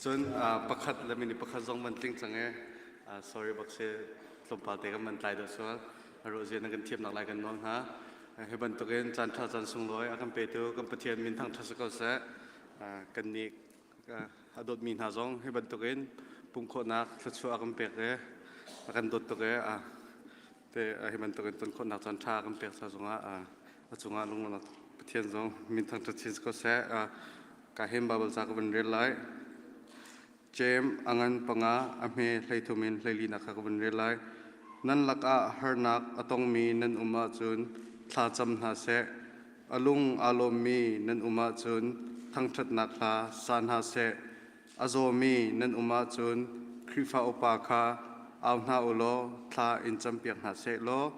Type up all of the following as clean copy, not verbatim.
Cun pakhat le minute pakhat zong van tling cang e. Sorry bak si tlawmpal te kan van tlai deuh sual. Ruah zia na kan thiamnak lai kan nawl hna. Hi bantukin caan ṭha caan sunglawi a kan petu kan Pathian min thangṭhat si ko seh. Kan nih a dawtmi hna zong hi bantukin pumh khawhnak thluachuah a kan pek i a kan dawt tuk i te hi bantukin ton khawhnak caan ṭha a kan pek ca zongah a cungah lunglawmhnak Pathian zong min thangṭhat chin si ko seh. Ka hin Baibal ca ka van rel lai. Jeim a ngan panga a hme 13 in 14 kha ka van rel lai. Nan lakah harnak a tongmi nan um ahcun thla cam hna seh. A lung aa lawmmi nan um ahcun thangṭhatnak hla sa hna seh. A zawmi nan um ahcun Khrihfa upa kha au hna u law thla in campiak hna seh law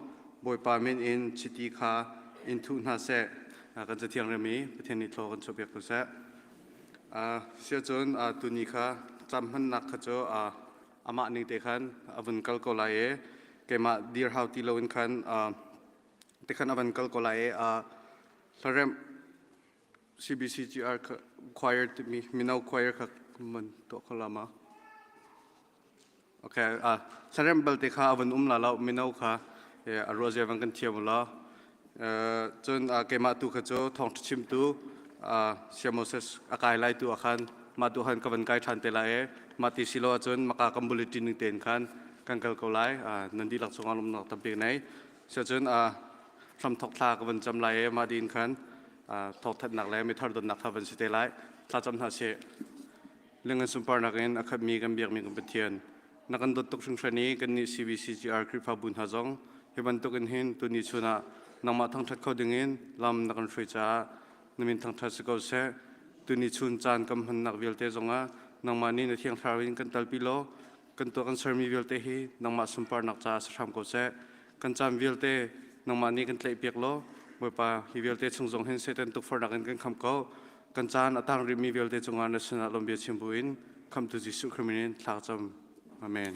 Bawipa min in chiti kha in thuh hna seh. Kan Cathiang rem i Pathian nih thlaw kan chuahpiak ko seh. Siacun tuni kha cam hmannak kha cu amah ning te khan a vun kal ko lai i keimah dir hau ti loin khan te khan a van kal ko lai i hlaremh CBCGR choir timi mino choir kha man tuah kho la ma? Okay, hlaremh balte kha a van um la lo mino kha a ruah zia van kan thiam u law. Cun keimah tu kha cu thawngṭha chimtu Sia Moses a kai lai tu ah khan mah tu khan ka van kai ṭhan te lai i mah ti si lo ahcun maka kan bulletin ning tein khan kan kal ko lai. Nan dihlak cungah lawmhnak tampi nei. Siacun hramthok thla ka van cam lai i mah din khan thawkthatnak le mithar donnak kha van si te lai. Thla cam hna sih. Lingan sunparnak in a khatmi kan biakmi kan Pathian na kan dawt tuk hringhran i kannih CBCGR Khrihfabu hna zong hi bantuk in hin tuni chun ah nangmah thangṭhat kho dingin lam na kan hruai caah na min thangṭhat si ko seh. Tuni chun caan kan hmannak vialte zongah nangmah nih na Thiang Thlarau in kan talpi law kan tuah kan sermi vialte hi nangmah sunparnak caah si hram ko seh. Kan caan vialte nangmah nih kan tlaihpiak law Bawipa hi vialte chung zong hin Satan tukforhnak in kan kham ko. Kan caan a tang rihmi vialte cungah na sinah lawmbia chim buin khamtu Jesuh Khrih min in thla cam. Amen.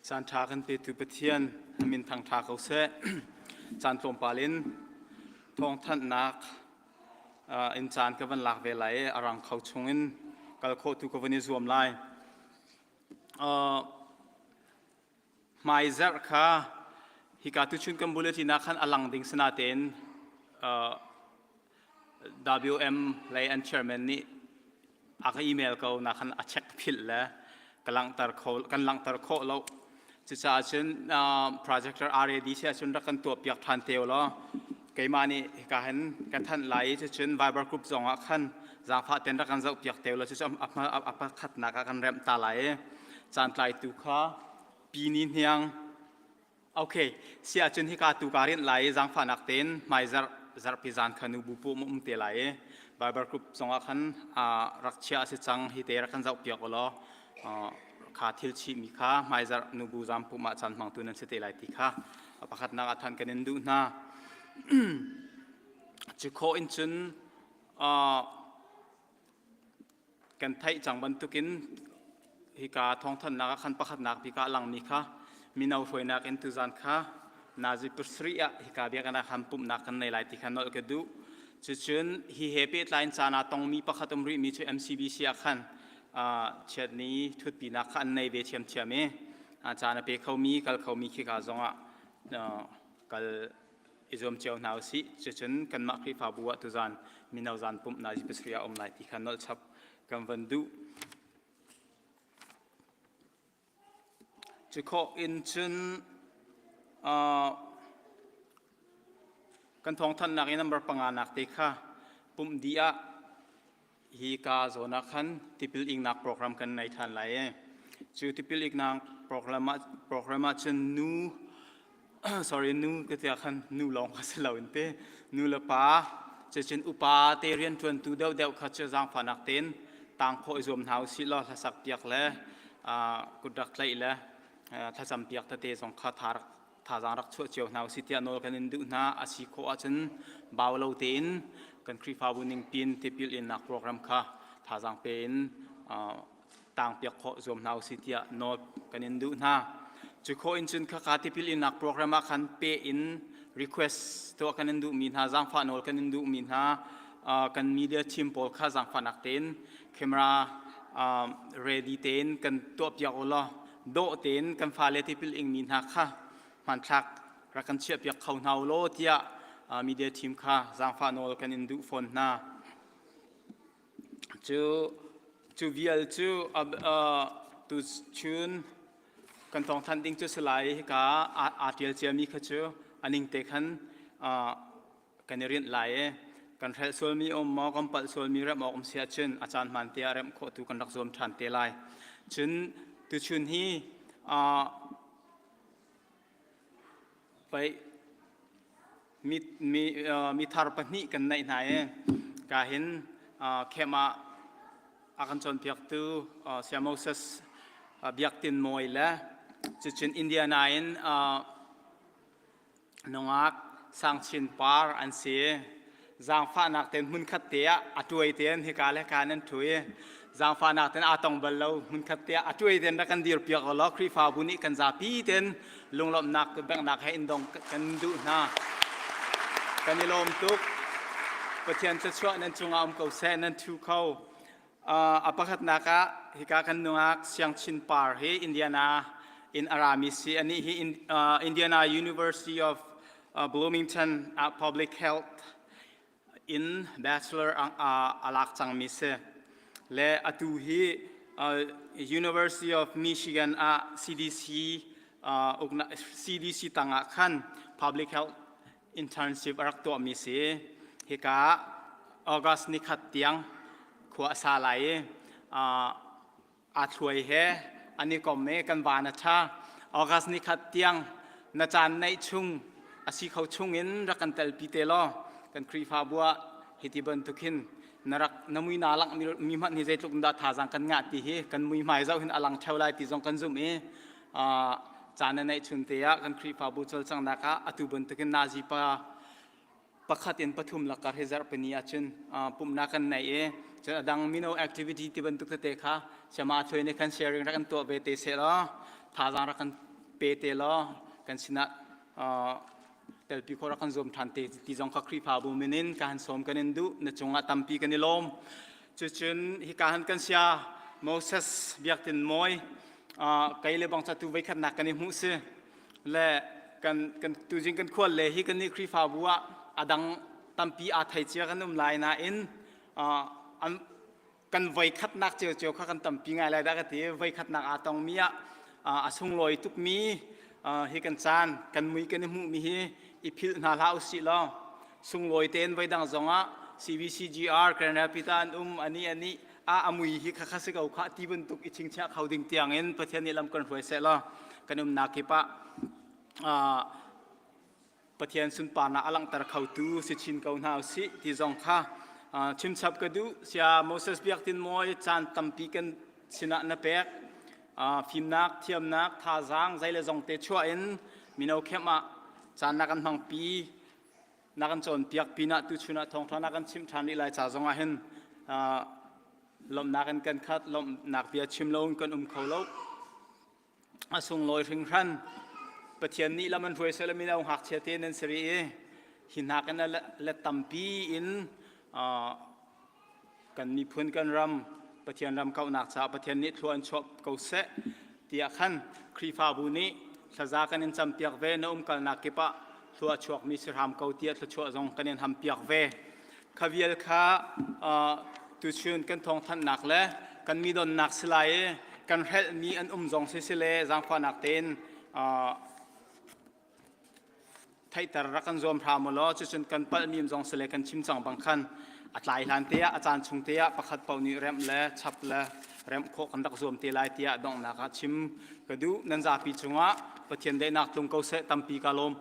Caan ṭha kan petu Pathian a min thangṭha ko seh. Caan tlawmpal in thawngthanhnak in caan ka van lak ve lai i a rang kho chungin kal khawh tu ka van i zuam lai. Hmaizarh kha hika tuchun kan bulletin ah khan a lang ding sinatein WM lei an chairman nih a ka email ko na khan a check philh le ka langhter kho kan langhter khawh lo. Cucaah cun projector RAD si ahcun rak kan tuah piak ṭhan te law keimah nih hika hin kan thanh lai i cucun Viber group zong ah khan zaangfah ten rak kan zoh piak te law cucu a pakhatnak ah kan remh ta lai i caan tlaitu kha pi ni hniang Okay, si ahcun hika tu ka rinh lai i zaangfahnak tein hmaizarh zarhpi zan kha nu bu pu um te lai i Bible group zongah khan rak chia a si cang hi te rak kan zoh piak u law kha thil chihmi kha hmaizarh nu bu zam pum ah caan hmangtu nan si te lai ti kha pakhatnak ah than kan in duh hna. Cu khawh in cun Kan theih cang bantukin hika thawngthanhnak ah khan pakhatnak bik ah a langmi kha mino hruainak in tuzan kha nazi pasarih ah hika biakinn ah khan pumhnak kan nei lai ti kha nolh ka duh. Cucun hi he pehtlai in caan aa tongmi pakhat um rihmi cu MCBC ah khan chiatni thutpinak kha an nei ve ṭhiamṭhiam i caan a pe khomi kal khomi khika zongah kal i zuam cio hna usih. Cucun kanmah Khrihfabu ah tuzan mino zan pumhnak pasarih ah um lai ti kha nolh chap kan van duh. Cu khawh in cun kan thawngthanhnak i number panga nak te kha pumh dih ah hi ka zawn ah khan tipil ingnak program kan nei than lai i cu tipil ingnak program ah cun nu sorry nu ka tiah khan nu lawng kha si lo in te nu le pa cucun upa te rianṭuantu deuhdeuh kha cu zaangfahnak tein tang khawh i zuam hna usih law hlasak piak le kut rak tlaih le thlacam piak tete zong kha thazaang rak chuah cio hna usih tiah nawl kan in duh hna. A si khawh ahcun bau lo tein kan Khrihfabu ning pin tipil innak program kha thazaang pe in tang piak khawh zuam hna usih tiah nawl kan in duh hna. Cu khawh in cun khaka tipil innak program ah khan pe in request tuah kan in duhmi hna, zaangfah nawl kan in duhmi hna, kan media team pawl kha zaangfahnak tein camera ready tein kan tuah piak u law dawh tein kan fale tipil ingmi hna kha hmanthlak rak kan chiah piak kho hna u law tiah media team kha zaangfah nawl kan in duh fawn hna. Cu cu vial cu tu chun kan thawngthanh ding cu si lai. Hika aa ṭial ciami kha cu a ning te khan kan i rinh lai i kan hrelh sualmi um maw, kan palh sualmi remh awk um si ahcun a caan hmaan te ah remh khawh tu kan rak zuam ṭhan te lai. Cun tuchun hi pei mi mi mi thar pahnih kan neih hna i ka hin camp ah a kan cawnpiaktu Saya Moses Biak Tin Mawi le cucun Indiana in nungak Sang Chin Par an si. Zaangfahnak tein hmunkhat te ah a tuai tein hika le ka nan ṭhu i zaangfahnak tein aa tong bal lo, hmunkhat te ah a tuai tein rak kan dir piak law Khrihfabu nih kan zapi tein lunglawmhnak benghnak he in dong kan duh hna. Kan i lawm tuk. Pathian thluachuah nan cungah um ko seh. Nan ṭhu kho. A pakhatnak ah hika kan nungak Siang Chin Par hi Indiana in a rami si. Anih hi Indiana University of Bloomington ah public health in bachelor a lak cangmi si. Le atu hi University of Michigan ah CDC CDC tangah khan public health internship a rak tuahmi si. Hika August nikhat tiang khua a sa lai i aa thluai he an i kom i kan van a ṭha. August nikhat tiang na caan neih chung a si kho chung in rak kan telpi te law kan Khrihfabu ah hiti bantuk hin na rak na mui naa langh mi hmanh hi zeitluk in dah thazaang kan ngah ti hi kan mui hmai zoh hin a lang ṭheo lai ti zong kan zumh i caan na neih chun te ah kan Khrihfabu cawlcanghnak ah atu bantukin nazi pa pakhat in pathum lakar hi zarhpini ahcun pumhnak kan nei i cun a dang mino activity ti bantuk tete kha siama thluai nih khan sharing rak kan tuah ve te seh law thazaang rak kan pe te law kan sinah telpi khawh rak kan zuam ṭhan te ti zong kha Khrihfabu min in ka han sawm kan in duh. Na cungah tampi kan i lawm. Cucun hika han kan sia Moses Biaktin Mawi kei le bang tu veikhatnak kan i hmuh si le kan kan tuzing kan khual le hi kan nih Khrihfabu ah adang tampi aa thei cia kan um lai nain kan voikhatnak ciocio kha kan tampi ngai lai dah ka ti. Voikhatnak aa tongmi ah a sunglawi tukmi hi kan caan kan mui kan i hmuhmi hi i philh hna hlah usih law sunglawi tein voidang zongah CBCGR Grand Rapids ah an um ani ani a amui hi kha kha si ko kha ti bantuk i chingchiah kho ding tiangin Pathian nih lam kan hruai seh law kan umnak kip ah Pathian sunparnak a langhter khotu si chin ko hna usih ti zong kha chimchap ka duh. Sia Moses Biak Tin Mawi, caan tampi kan sinah na pek. Fimnak, thiamnak, thazaang zei le zong te chuah in mino camp ah caan na kan hmangpi, na kan cawnpiak pinah tuchun ah thawngṭha na kan chimh ṭhan rih lai ca zong ah hin lawmhnak in kan khat, lawmhnak bia chim lo in kan um kho lo. A sunglawi hringhran. Pathian nih lam an hruai seh mino ngakchia te nan si rih i hi hnak in let tampi in kan miphun kan ram Pathian ram kauhnak caah Pathian nih thlua an chuah ko seh tiah khan Khrihfabu nih thlaza kan in campiak ve. Na umkalnak kip ah thlua chuakmi si hram ko tiah thluachuah zong kan in hampiak ve. Kha vial kha tuchun kan thawngthanhnak le kan mi donnak si lai i. kan hrelhmi an um zong si sile zaangfahnak tein theihter rak kan zuam hram u law cucun kan palhmi zong sile kan chim cang bang khan a tlai hlan te ah a caan chung te ah pakhat paoh nih remh le chap le remh khawh kan rak zuam te lai tiah donghnak ah chim ka duh. Nan zapi cungah Pathian daihnak tlung ko seh. Tampi ka lawm.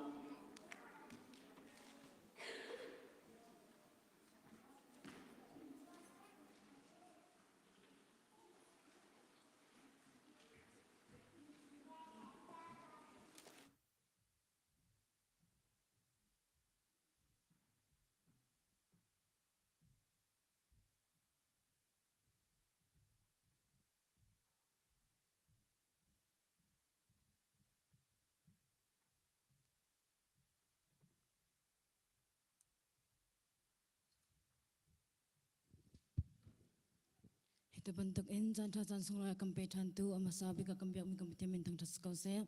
Hi bantuk in caan ṭha caan sunglawi a kan pe ṭhantu a hmasa bik a kan biakmi kan Pathian min thangṭhat si ko seh.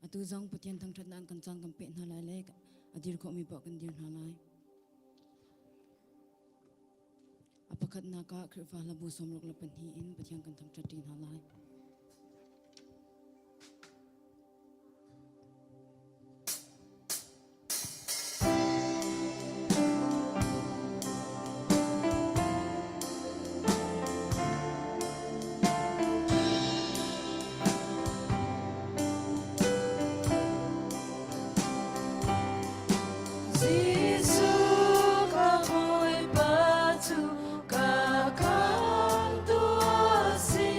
Atu zong Pathian thangṭhatnak an kan caan kan peh hna lai le a dir khawhmi paoh kan dir hna lai. A pakhatnak ah Khrihfa hlabu 62 in Pathian kan thangṭhat ṭi hna lai. Jesuh ka Bawipa cu ka khamtu a si.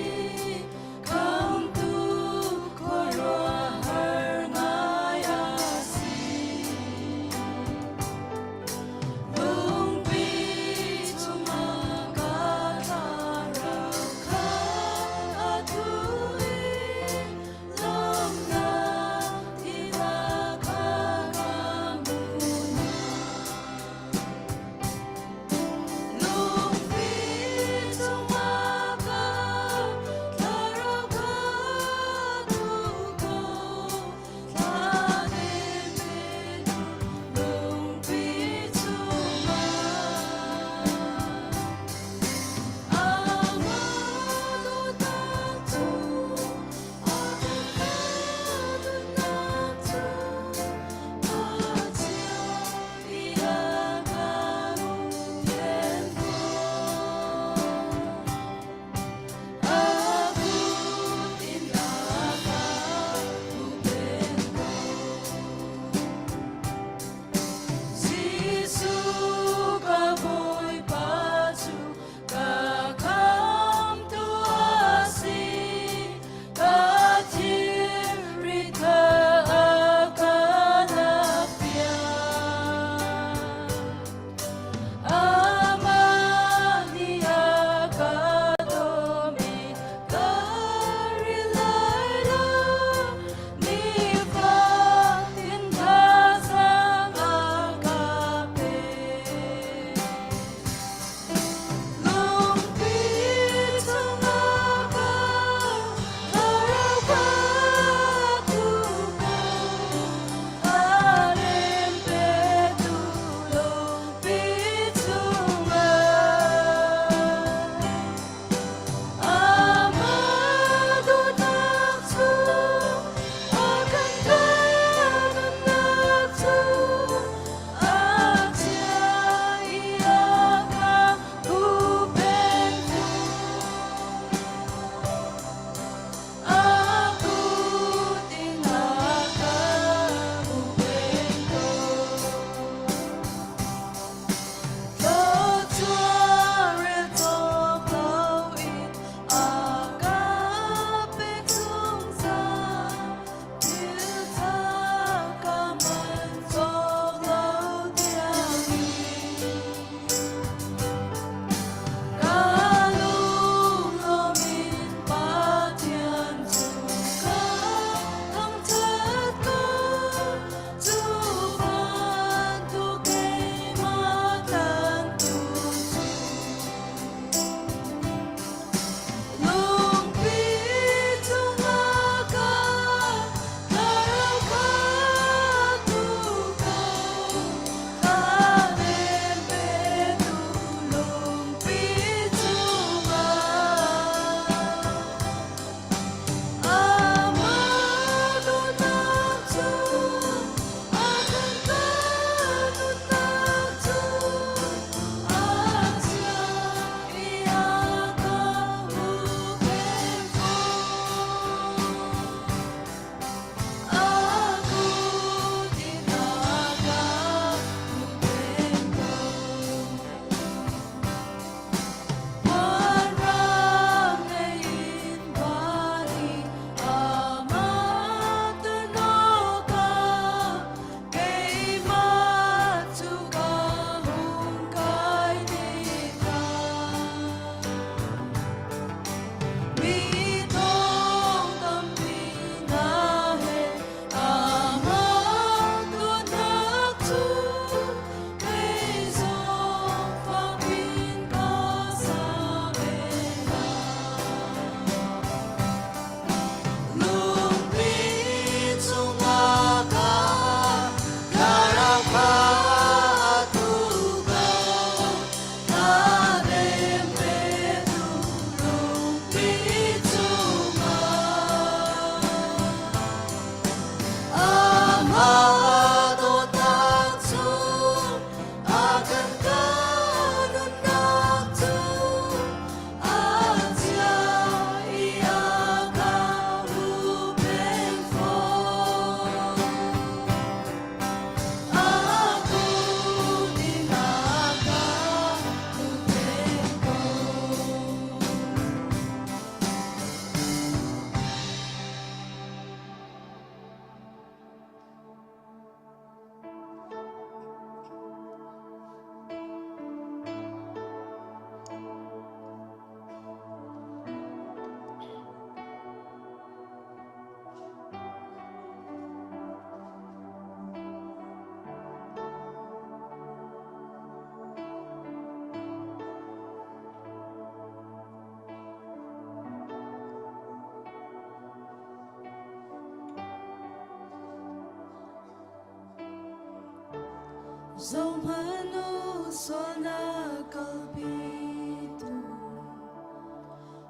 Zohmanh u sualnak kalpitu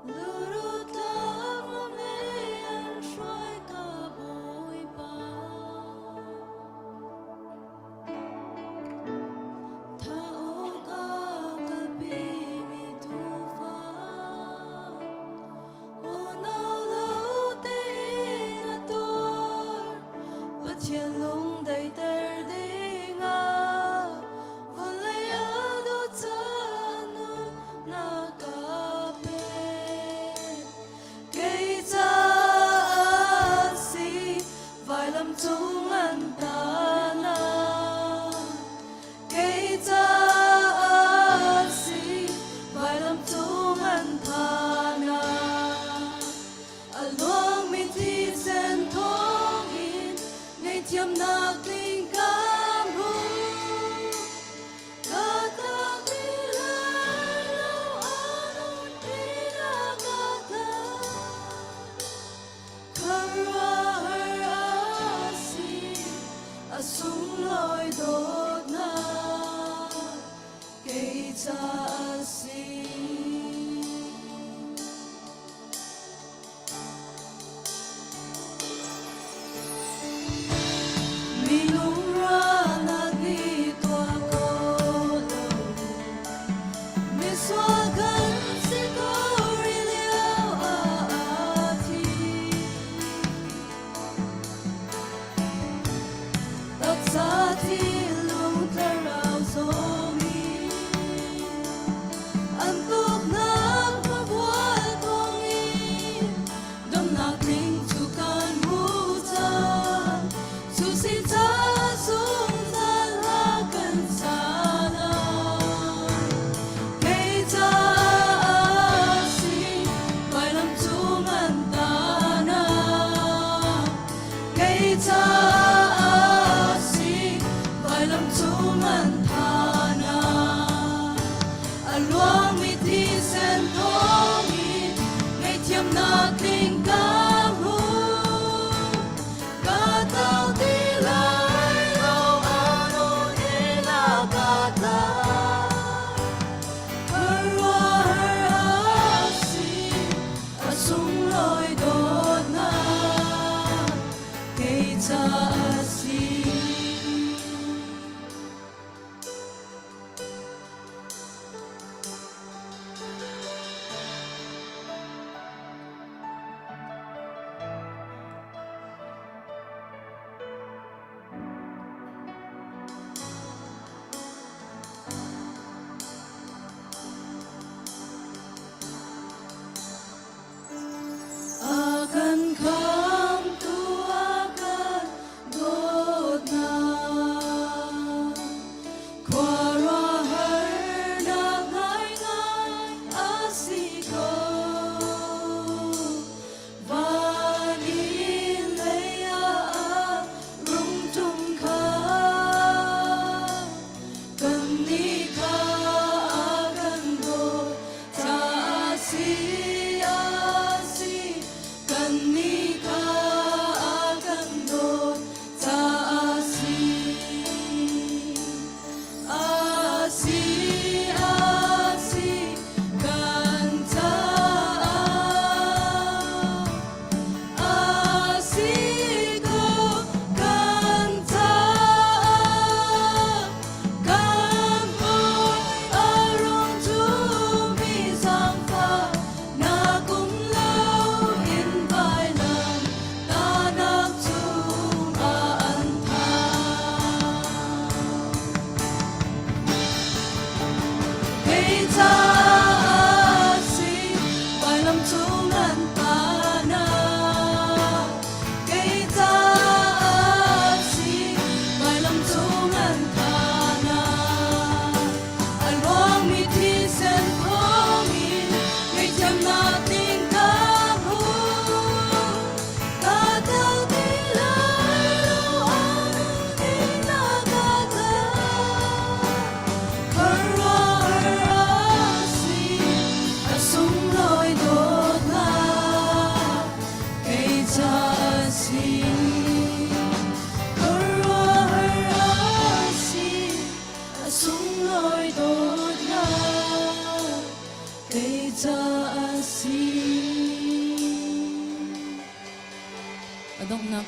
Luru tlak lam lei an hruai ka Bawipa. Thah awk a kalpimi tuufa Unau lo tein a tuar, Pathian lung daihter dingah vawlei a dawt caah nunnak a pek. Kei caah si vailam cung an tahnak. Kei caah si vailam cung an thahnak. A luangmi thisen thawngin ngaihthiamnak tling ka hmu. Ka tlakmi lai lo a nun tinak ka tla. Khuaruahhar a si, a sunglawi dawtnak kei ca a si. Minung ruahnak nih tuah ko lo, misual kan si ko rih lio ah a thi. Taksa thinlung thlarau zawng in an tuknak pavual thawngin damnak tling cu kan hmu cang. Cu si ca zungzal a kan sa lai. Kei caah si vailam cung an tahnak. Kei caah si vailam cung an thahnak. A luangmi thisen thawngin ngaihthiamnak tling ka hmu. Ka tlau ti lai lo a nun in a ka tla. Khuaruahhar a si, a sunglawi dawtnak kei ca a si.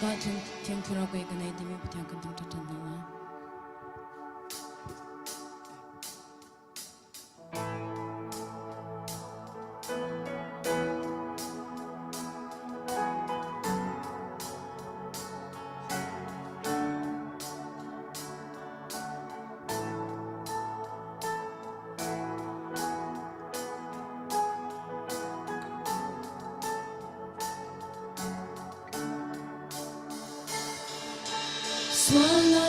donghnak ah Thiang Thlarau kei ka nei timi Pathian kan thangṭhat ṭhan hna lai. Sualnak.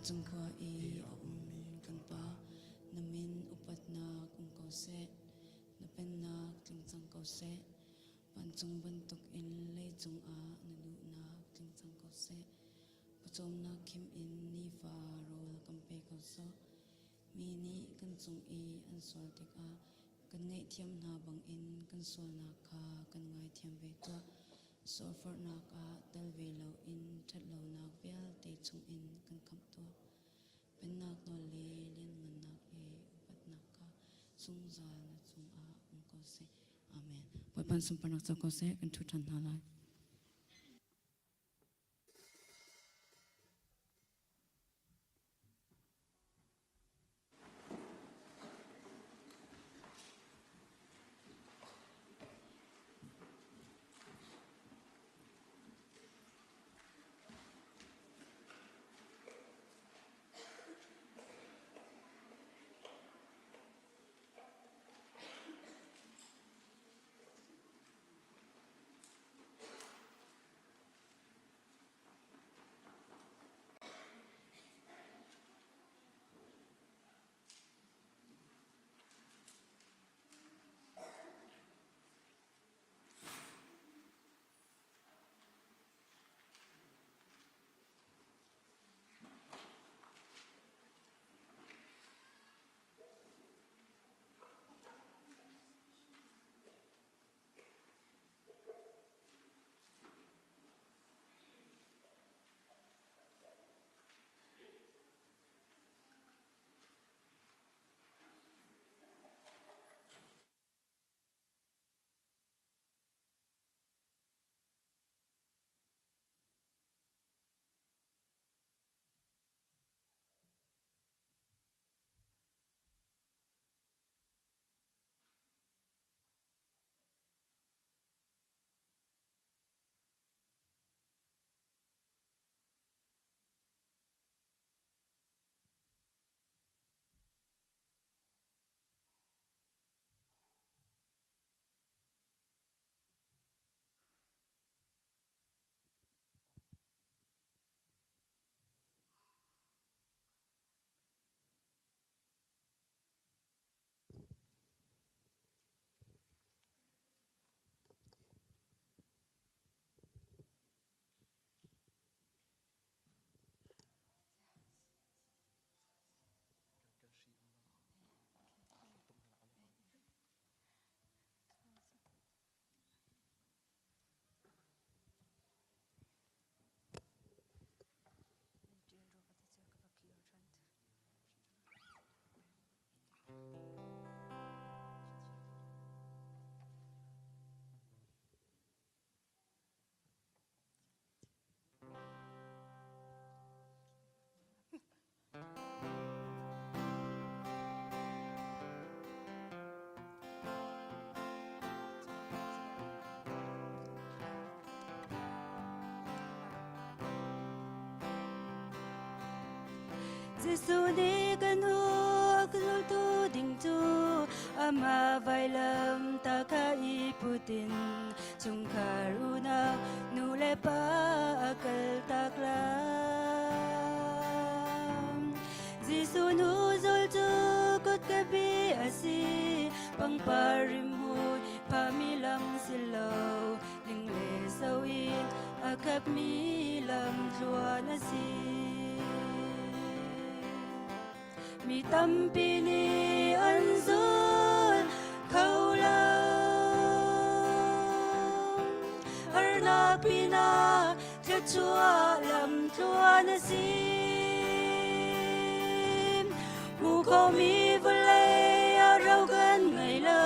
Vancung khua i a ummi kan Pa, na min upatnak um ko seh. Na pennak tling cang ko seh. Vancung bantuk in leicung ah na duhnak tling cang ko seh. Pawcawmnak khim in nifa rawl kan pe ko sawh. Mi nih kan cung i an sual tikah kan ngaihthiam hna bangin kan sualnak kha kan ngaithiam ve tuah. Sualforhnak ah tel ve loin ṭhatlonak vialte chungin kan khamh tuah. Pennak nawl le lianngannak le upatnak kha zungzal na cungah um ko seh. Amen. Bawipa sunparnak co ko seh, kan ṭhu ṭhan hna lai. Jesuh nih kan hu a zultu ding cu amah vailam ta kha i putin chungkhar unau nu le pa a kal tak lam. Jesuh nu zul cu kutka bi a si pangpar rimhmui phami lam si lo ling le so in a khatmi lam tluan a si. Mi tampi nih an zul kho lo. Harnak pinah thluachuah lam tluan a si. Hmu khomi vawlei ah ro kan ngei lo.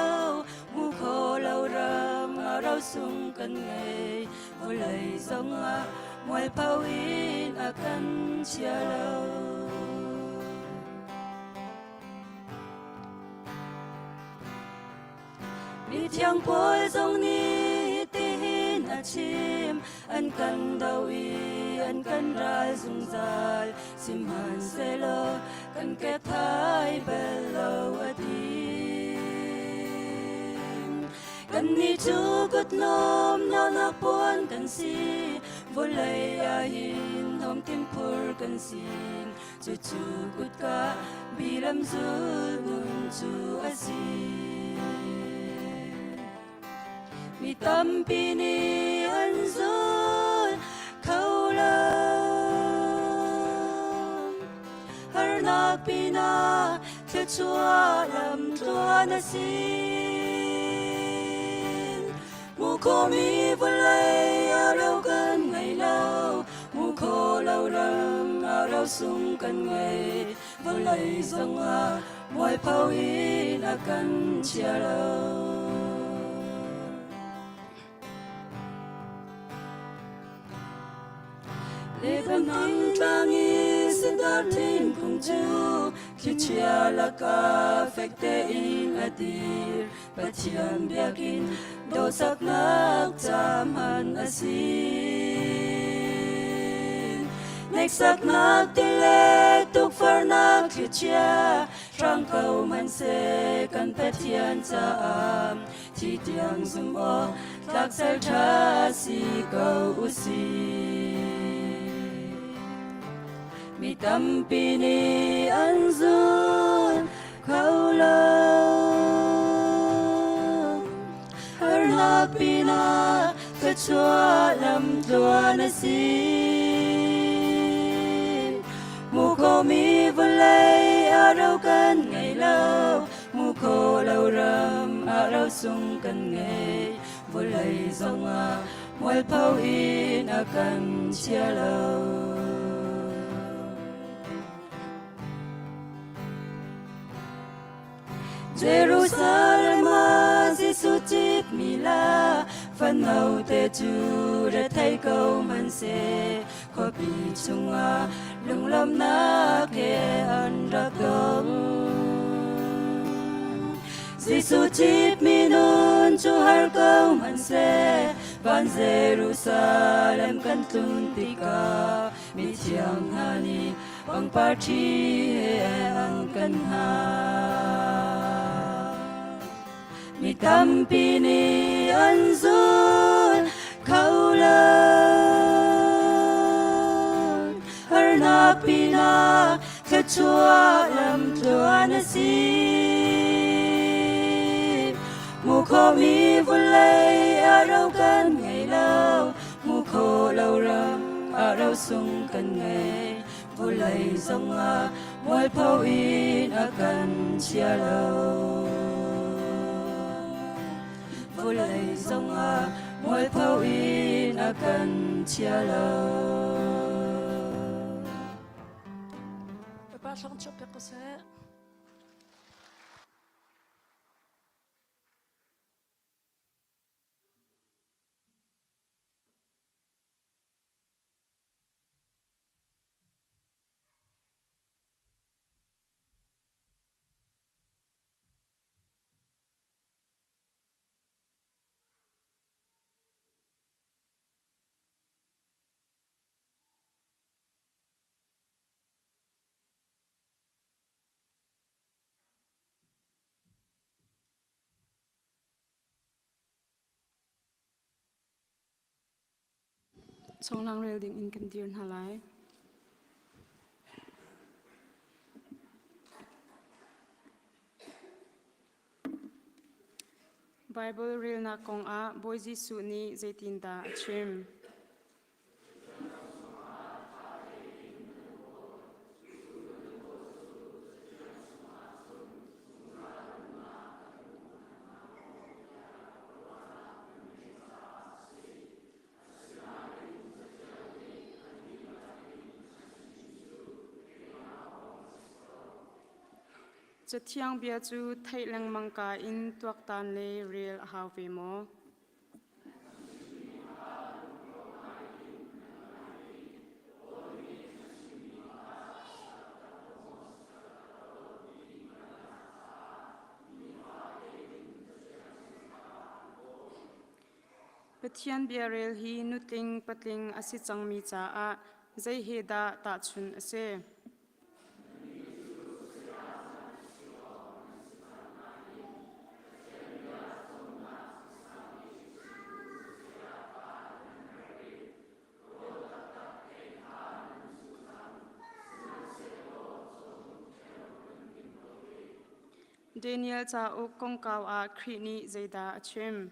Hmu kho lo ram ah ro sung kan ngei. Vawlei zongah mualpho in a kan chia lo. Mithiang Paul zong nih tihin a chim, an kan do i an kan ral zungzal, sihmanhsehlaw kan kethai bel lo a ti. Kannih cu kutnawm naunak puan kan si. Vawlei ah hin hnawmtim phur kan si. Cucu kutka bilam zul nun cu a si. Mi tampi nih an zul kho lo. Harnak pinah thluachuah lam tluan a si. Hmuh khawhmi vawlei a ro kan ngei lo. Hmuh khawh lo ram a ro sung kan ngei. Vawlei zongah mualpho in a kan chia lo. Lebanon tlang i sidar thingkung cu thlichia lakah fek tein a dir. Pathian biakinn dawhsaknak ca hman a si. Hneksaknak ti le tukforhnak thlichia hrang ko hmanhseh kan Pathian caah thi tiang zum awk tlak sal ṭha si ko u sih. Mi tampi nih an zul kho lo. Harnak pinah thluachuah lam tluan a si. Hmuh khawhmi vawlei a ro kan ngei lo. Hmuh khawh lo ram ah ro sung kan ngei. Vawlei zongah mualpho in a kan chia lo. Jerusalem ah Jesuh citmi la fano te cu rethei ko hmanhseh khuapi chungah lunglawmhnak he an rak dong. Jesuh citmi nun cu har ko hmanhseh van Jerusalem kan tlun tikah mithiang hna nih pangpar ṭhi he an kan hna. Mi tampi nih an zul kho lo. Harnak pinah thluachuah lam tluan a si. Hmuh khawhmi vawlei a ro kan ngei lo. Hmuh khawh lo ram ah ro sung kan ngei. Vawlei zongah mualpho in a kan chia lo. Vawlei zongah mualpho in a kan chia lo. Bawipa hlawng chuah piak ko seh. Chawnglang rel ding in kan dir hna lai. Bible relnak kongah Bawi Jesuh nih zeitindah a chim? Cathiang bia cu theih lengmang ka in tuaktan le rel a hau ve maw? Pathian biarel hi nutling patling a si cangmi caah zei he dah tahchunh a si? Daniel cauk kongkau ah Khrih nih zeidah a chim?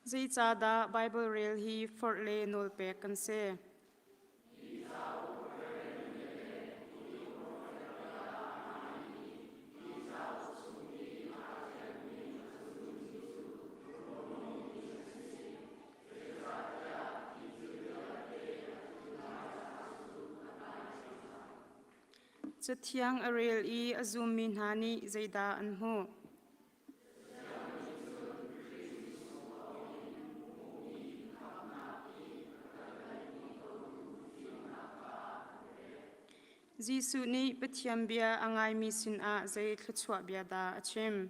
Zeicahdah Baibal rel hi forh le nawlpek kan si? Cathiang a rel i a zummi hna nih zeidah an hmuh? Jesuh nih Pathian bia a ngaimi sinah zei thluachuah bia dah a chim?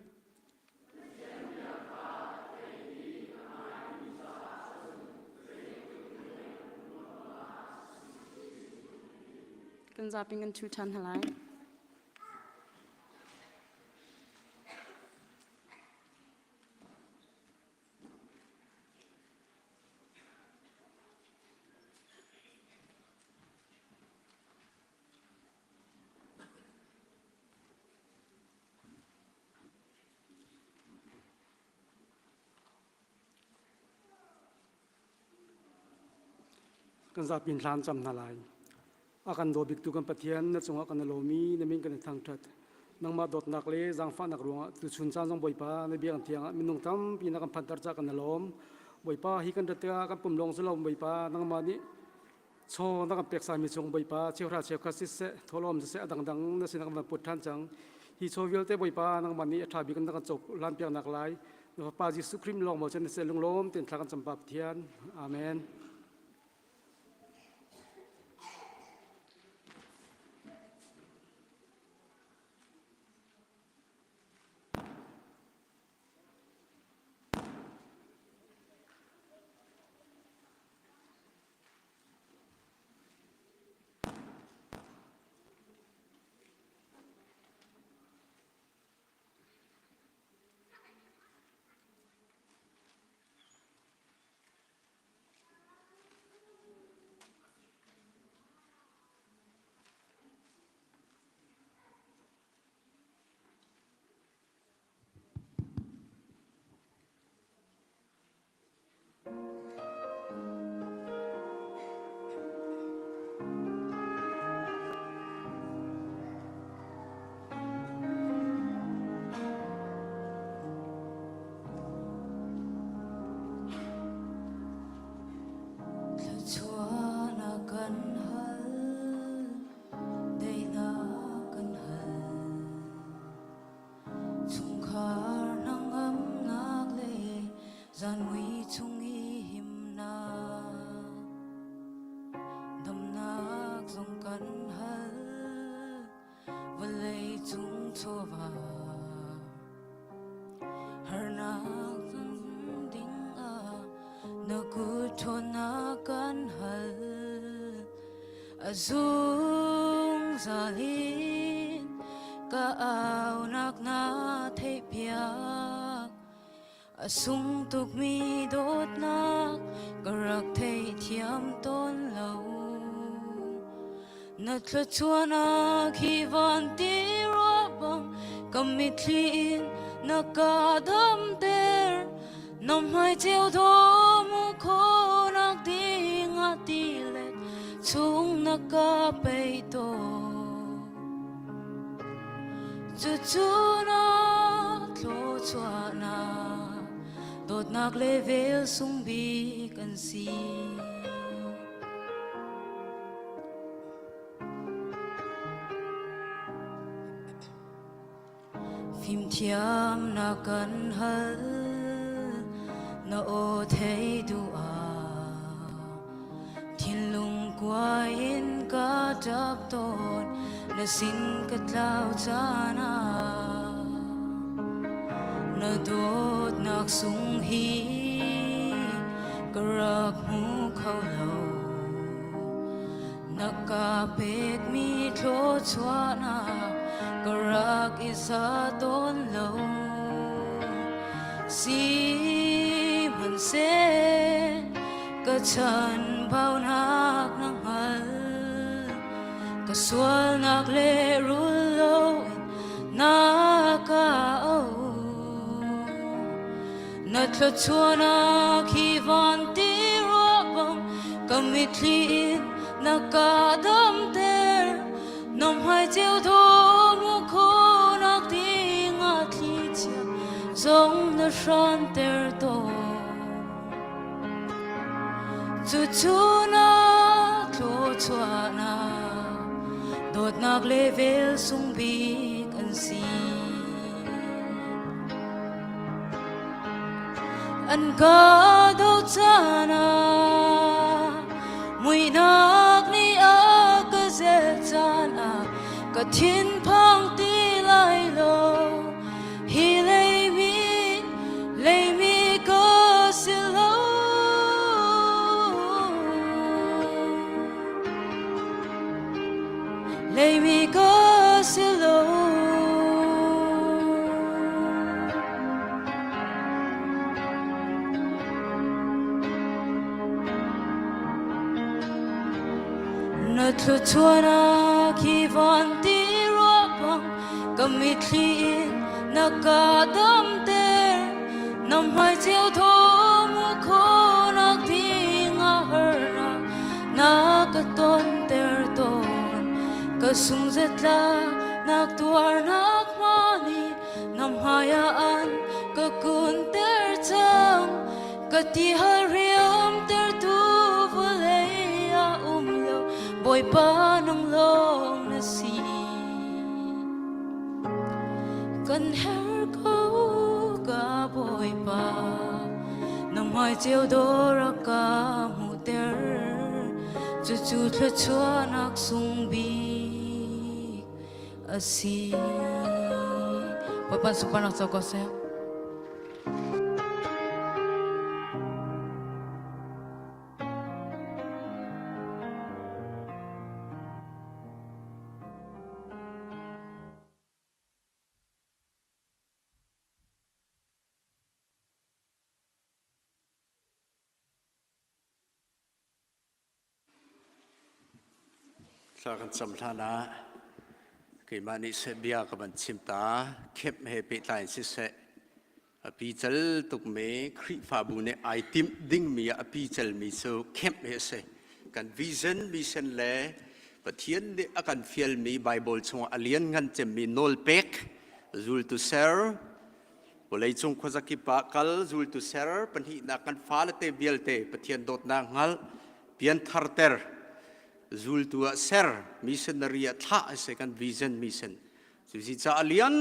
Kan zapi kan ṭhu ṭhan hna lai. Kan zapi in thla an cam hna lai. A kan daw biktu kan Pathian, na cungah kan i lawm i na min kan i thangṭhat. Nangmah dawtnak le zaangfahnak ruangah tuchun caan zong Bawipa na biakinn thiang ah minung tampi na kan phanter caah kan i lawm. Bawipa, hi kan rat tikah kan pum lawng si lo Bawipa, nangmah nih chaw na kan pek salmi chung Bawipa cheuhra cheukhat siseh, thawhlawm siseh a dangdang na sinah kan van put ṭhan cang. Hi chaw vialte Bawipa nangmah nih a ṭha bik in na kan cohlan piaknak lai. Na Fapa Jesuh Khrih lawng maw cun na seh lunglawm tein thla kan cam Pa Pathian. Amen. Thluachuah na kan hal, daihnak kan hal. Chungkhar hnangamnak le zanmui chung i himnak. Damnak zong kan hal, vawlei cung chawva. Harnak ding ah na kut ṭhawnnak kan hal. A zungzal in ka aunak na theihpiak. A sung tukmi dawtnak ka rak theithiam tawn lo. Na thluachuahnak hi van ti rua bang ka mitthli in na ka damter. Na hmai ceu dawm khonak ding ah tilet chung na ka pei tawn. Cucu na thluachuahnak dawtnak le vel sung bik an si. Fimthiam na kan hal, na aw thei duh ah thinlung kuai in ka ṭap tawn, na sin ka tlau caan ah na dawtnak sung hi ka rak hmu kho lo. Na ka pekmi thluachuahnak ka rak i za tawn lo. Sihmanhseh. Ka chanbaunak na hngal. Ka sualnak le rul loin na ka auh. Na thluachuahnak hi van ti ruah bang ka mitthli in na ka damter. Na hmai ceu thawng khawhnak ding ah thlichia zong na hranter tawn. Cucu na thluachuahnak dawtnak le vel sung bik an si. An ka do caan ah muihnak nih a ka zelh caan ah ka thinphang ti lai lo. Hi leimi, leimi ka si lo. Leimi ka si lo. Na thluachuahnak hi van ti ruah bang ka mitthli in na ka damter. Na hmai ceu thawng khawhnak ding ah harnak na ka tonter tawn. Ka sungzetla nak tuarnak hma nih na hmai ah an ka kunter cang. Ka ti hal riamtertu vawlei ah um lo Bawipa nang lawng na si. Kan her ko ka Bawipa na hmai ceu dawr a ka hmuhter cucu thluachuahnak sung bik a si. Bawipa sunparnak co ko seh. Thla kan cam hlan ah keimah nih seh bia ka van chim ta khep he pehtlai in siseh a pical tukmi Khrihfabu nih ai timh dingmi ah a picalmi cu khemh hi a si. Kan vision, mission le Pathian nih a kan fialmi Bible chungah a lianngan cemmi nawlpek zultu ser vawleicung khuazakip ah kal zultu ser pahnihnak kan fale te vialte Pathian dawtnak hngalh piantharter zultu ah ser missionary ah thlah a si kan vision mission Cusi caah lian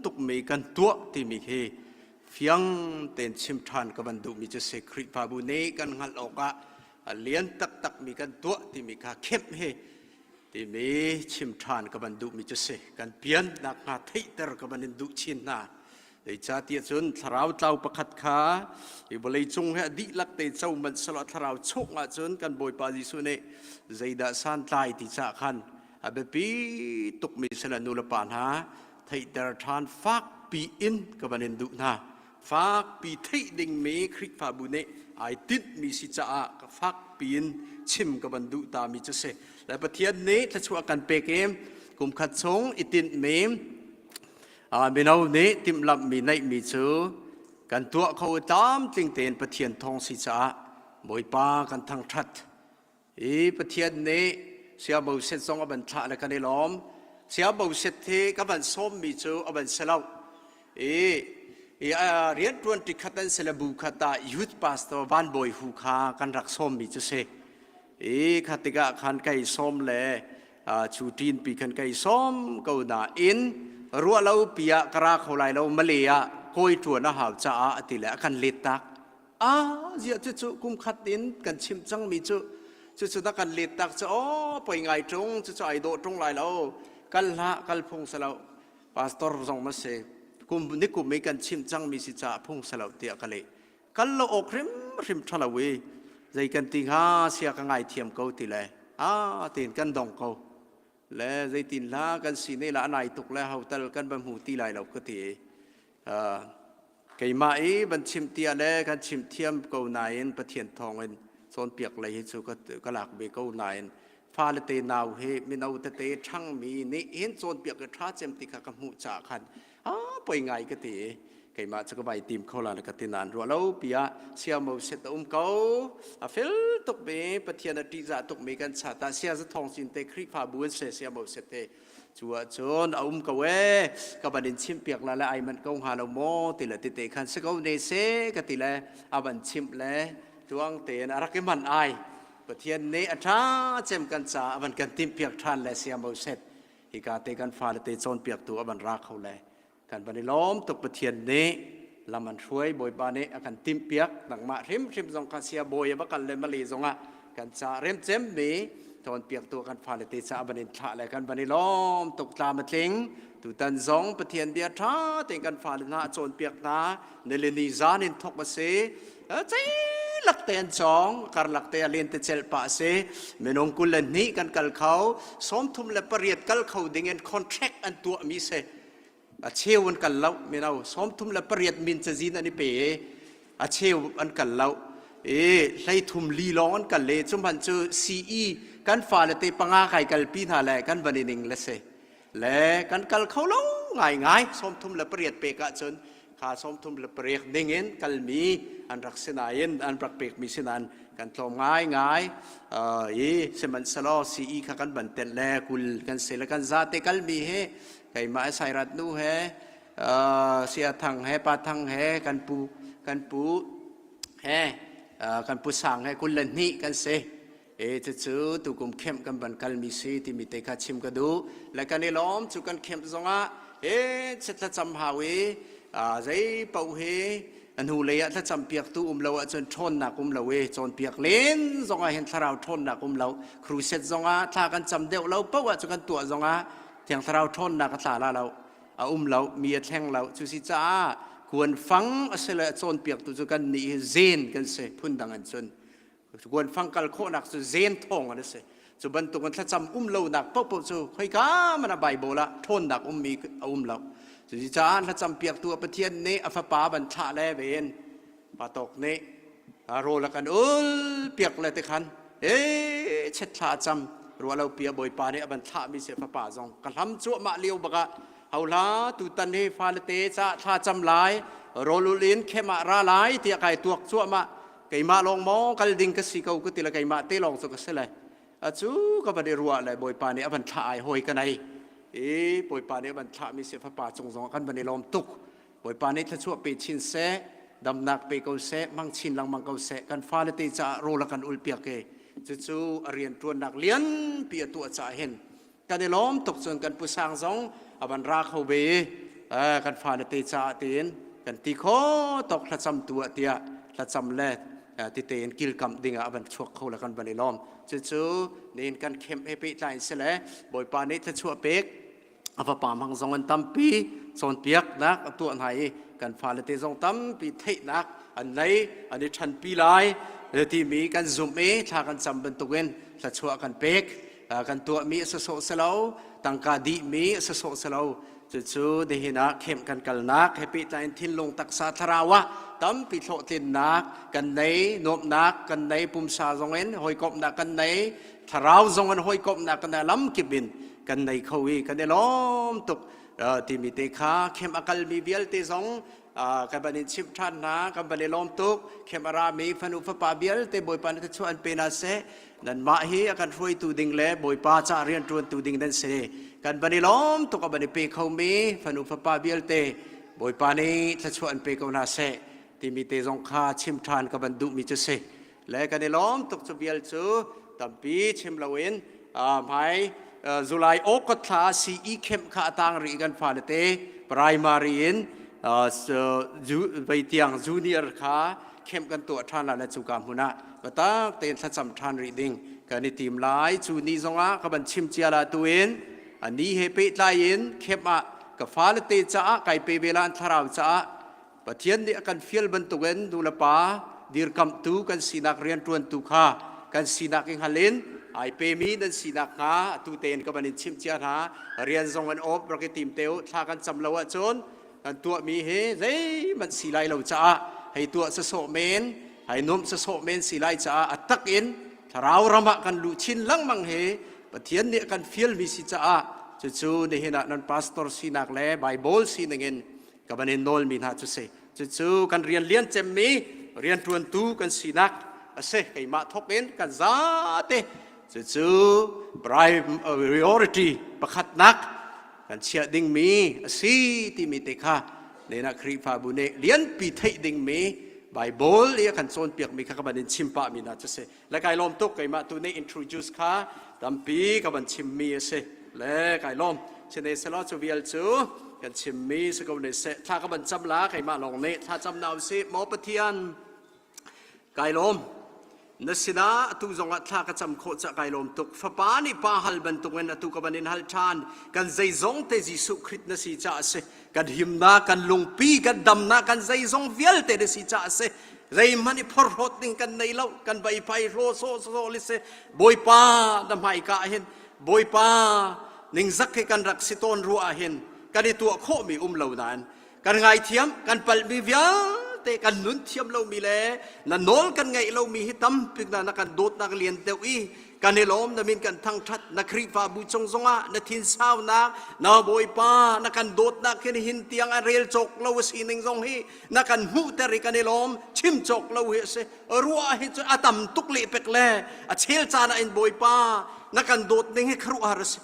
tukmi kan tuah timi khi fiang tein chim ṭhan ka van duhmi cu si Khrihfabu nih kan hngalh awkah a lian taktakmi kan tuah timi kha khemh hi timi chim ṭhan ka van duhmi cu si kan pian nakhnga theihter ka van in duh chin hna. Zeicahtiah cun thlarau tlau pakhat kha hi vawleicung he a dihlak te co manh selaw thlarau chung ahcun kan Bawipa Jesuh nih zeidah santlai ti cah khan a biapi tukmi sila nu le pa hna theihter ṭhan fakpi in ka van in duh hna. Fakpi theih dingmi Khrihfabu nih ai tinhmi si caah ka fakpi in chim ka van duh tami cu si. Le Pathian nih thluachuah kan pek i kum khat chung i tinhmi mino nih timhlamhmi neihmi cu kan tuah kho tlamtling tein Pathian thawng si caah Bawipa kan thangṭhat. I Pathian nih Saya Moses zong a van thlah le kan i lawm. Saya Moses hi ka van sawmmi cu a van si lo. I i rianṭuan ṭi khat an si le bu khat ah youth pastor Van Bawi Hu kha kan rak sawmmi cu si. I kha tikah khan kai sawm le cu ṭin pi khan kai sawm ko nain ruah lo pi ah ka ra kho lai lo Malay ah kawi ṭuan a hau caah a ti le a kan let tak. Ah ziah cucu kum khat in kan chimh cangmi cu cucu na kan let tak cu aw poi ngai ṭung cucu ai dawh ṭung lai lo kal hlah kal phung si lo pastor zong na si kum ni kum i kan chimh cangmi si caah phung si lo tiah ka leh kal lo awk hrimhrim ṭha lo i zei kan ti hnga sia ka ngaithiam ko ti le a tiin kan dong ko le zeitin hla kan si ne la a nai tuk le hotel kan va hmu ti lai lo ka ti keimah i van chimh tiah le kan chimh thiam ko nain Pathian thawngin. Cawnpiak lei hi cu ka lak ve ko nain fale te nau hi mino tete ṭhangmi nih hin cawnpiak hi ṭha cem ti kha ka hmuh caah khan a poi ngai ka ti i keimah cu ka vai tim kho la ka ti nain ruah lo pi ah sia mo set a um ko a fel tuk mi Pathian a ṭihzah tuk mi kan chat ah sia za thawng cin te Khrihfabu an se sia mo set te cu ahcun a um ko ee ka van in chimh piak la le ai manh ko hnga lo maw ti le tete khan si ko ne se ka ti le a van chimh le tuang tein a rak i manh ai Pathian nih a ṭha cem kan caah a van kan timhpiak ṭhan le sia mo set hika te kan fale te cawnpiaktu a van ra kho le kan van i lawm tuk Pathian nih lam an hruai Bawipa nih a kan timhpiak nangmah hrimhrim zong kha sia bawi a va kal le mali zongah kan ca remcem mi cawnpiaktu kan fale te ca van in thlah le kan van i lawm tuk tlam a tling tutan zong Pathian bia ṭha tein kan fale hna a cawnpiak hna nilini zan in thok a si ceilak te an cawng karlak te a len te celh pah a si minung 22 kan kal kho 38 kal kho ding in contract an tuah mi si a cheu an kal lo mino 38 min cazin an i pe i a cheu an kal lo i 33 li lawng an kal le cu hmanh cu CE kan fale te panga kai kalpi hna le kan van i ning le si le kan kal kho lo ngai ngai 38 pek ahcun kha 38 ding in kalmi an rak si nain an rak pekmi si nain kan tlawm ngai ngai i sihmanhsehlaw CE kha kan van telh le kul kan si le kan zate kalmi hi keimah Sairat nu he Sia Thang he Pa Thang he kan pu kan pu he kan pu Sang he 22 kan si E cucu tukum kemh kan van kalmi si timi te kha chim ka duh. Le kan i lawm cu kan kemh zongah e thlacam hau i zei paoh hi a hnu lei ah thlacam piaktu um lo ahcun ṭhawnnak um lo i cawnpiak len zongah hin thlarau ṭhawnnak um lo crusade zongah thla kan cam deuh lo paoh ah cu kan tuah zongah thiang thlarau ṭhawnnak a tla la lo a um lo mi a thleng lo cu si caah kuanfang a si le cawnpiaktu cu kan nih hi zen kan si phundang an cun Kuanfang kal khawhnak cu zen thawng an si. Cu bantuk in thlacam um lonak paohpaoh cu khoika man ah Bible ah ṭhawnnak ummi a um lo. Cucaah thlacam piaktu a Pathian nih a fapa van thlah le ven pa tawk nih rawl a kan ul piak le te khan e chet thla a cam ruah lo pi a bawipa nih a van thlahmi si a fapa zong ka hlam cuahmah lio bakah hola tutan hi fale te ca thla cam lai rawl ul in khem ah ra lai tiah kai tuak cuahmah Keimah lawng maw kal ding ka si ko ka ti le keimah te lawng cu ka si le acu ka van i ruah le Bawipa nih a van thlah ai hawi ka nei i Bawipa nih a van thlah mi si fapa cung zong kan van i lawm tuk Bawipa nih thluachuah pe chin seh damnak pe ko seh mang chin lengmang ko seh kan fale te caah rawl a kan ul piak i cucu a rian ṭuannak lianpi a tuah caah hin kan i lawm tuk cun kan pu sang zong a van ra kho ve i kan fale te caah tiin kan ti kho tok thlacam tu ah tiah thlacam le tite in kilkamh ding ah a van chuak kho le kan van i lawm cucu nihin kan khem he pehtlai in si le bawipa nih thluachuah pek a fapa hmang zong an tampi cawnpiaknak a tuah hna i kan fale te zong tampi theihnak an nei an i ṭhanpi lai timi kan zumh i thla kan cam bantukin thluachuah kan pek kan tuahmi a sawsawh si lo tangka dihmi a sawsawh si lo cucu nihin ah khem kan kalnak he pehtlai in thinlung taksa thlarau ah tampi hlawhtlinnak kan nei nuamhnak kan nei pumsa zong in hawikomhnak kan nei thlarau zong in hawikomhnak kan nei lamkip in kan nei kho i kan i lawm tuk timi te kha khem a kalmi vialte zong kan van in chimh ṭhan hna kan van i lawm tuk khem a rami fanu fapa vialte bawipa na thluachuah an pe hna seh nanmah hi a kan hruaitu ding le bawipa ca rianṭuantu ding nan si kan van i lawm tuk a van i pe khomi fanu fapa vialte bawipa nih thluachuah an pe ko hna seh timi te zong kha chim ṭhan ka van duhmi cu si le kan i lawm tuk cu vial cu tampi chim loin hmai July August thla CE camp kha a tang rih kan fale te primary in vei tiang junior kha camp kan tuah ṭhan la le cuka hmun ah biatak tein thlacam ṭhan rih ding kan i tim lai cu ni zongah ka van chim cia la tu in ani he pehtlai in camp ah ka fale te caah kai pe ve la an thlarau caah Pathian nih a kan fial bantukin nu le pa dirkamhtu kan sinak rianṭuantu kha kan sinak i hngal in ai pemi nan sinak hnga atu tein ka van in chimh cia hna rian zong an awp rak i tim te u thla kan cam lo ahcun kan tuahmi hi zeihmanh si lai lo caah hei tuah sasawh men. Hai nuam sasawh men si lai caah a tak in thlarau ram ah kan luh chin lengmang hi Pathian nih a kan fialmi si caah cucu nihin ah nan pastor sinak le Bible sining in ka van in nawlmi hna cu si. Cucu kan rian lian cemmi rianṭuantu kan sinak a si. Keimah thawk in kan zate cucu priority pakhatnak kan chiah dingmi a si timi te kha nena Khrihfabu nih lianpi theih dingmi Bible i a kan cawnpiakmi kha ka van in chim pahmi hna cu si. Le kai lawm tuk keimah tu nih introduce kha tampi ka van chimmi a si. Le kai lawm. Sine selaw cu vial cu kan chimmi si ko ne seh. Thla ka van cam la keimah lawng nih thla cam na usih. Maw Pathian Kai lawm. Na sinah atu zongah thla ka cam khawh cah kai lawm tuk. Fapa nih pa hal bantukin atu ka van in hal ṭhan. Kan zeizong te Jesuh Khrih na si caah a si. Kan himnak, kan lungpi, kan damnak, kan zeizong vialte na si caah a si. Zeihmanh i phorhlawt ding kan nei lo. Kan vai phai hlaw sawh sawh li si. Bawipa na hmaika ah hin Bawipa ningzak hi kan rak si tawn ruah ah hin kan i tuah khawhmi um lo nain kan ngaithiam kan palhmi vialte kan nun thiam lomi le na nawl kan ngaih lomi hi tampi na na kan dawtnak lian deuh i kan i lawm na min kan thangthat na Khrihfabu cung zongah na thinsaunak na Bawipa na kan dawtnak hin hin tiang a rel cawk lo a sining zong hi na kan hmuhter i kan i lawm chim cawk lo hi a si ruah hi cu a tam tuk leh pek le a chel caan ah in Bawipa na kan dawt ning hi khuaruahhar a si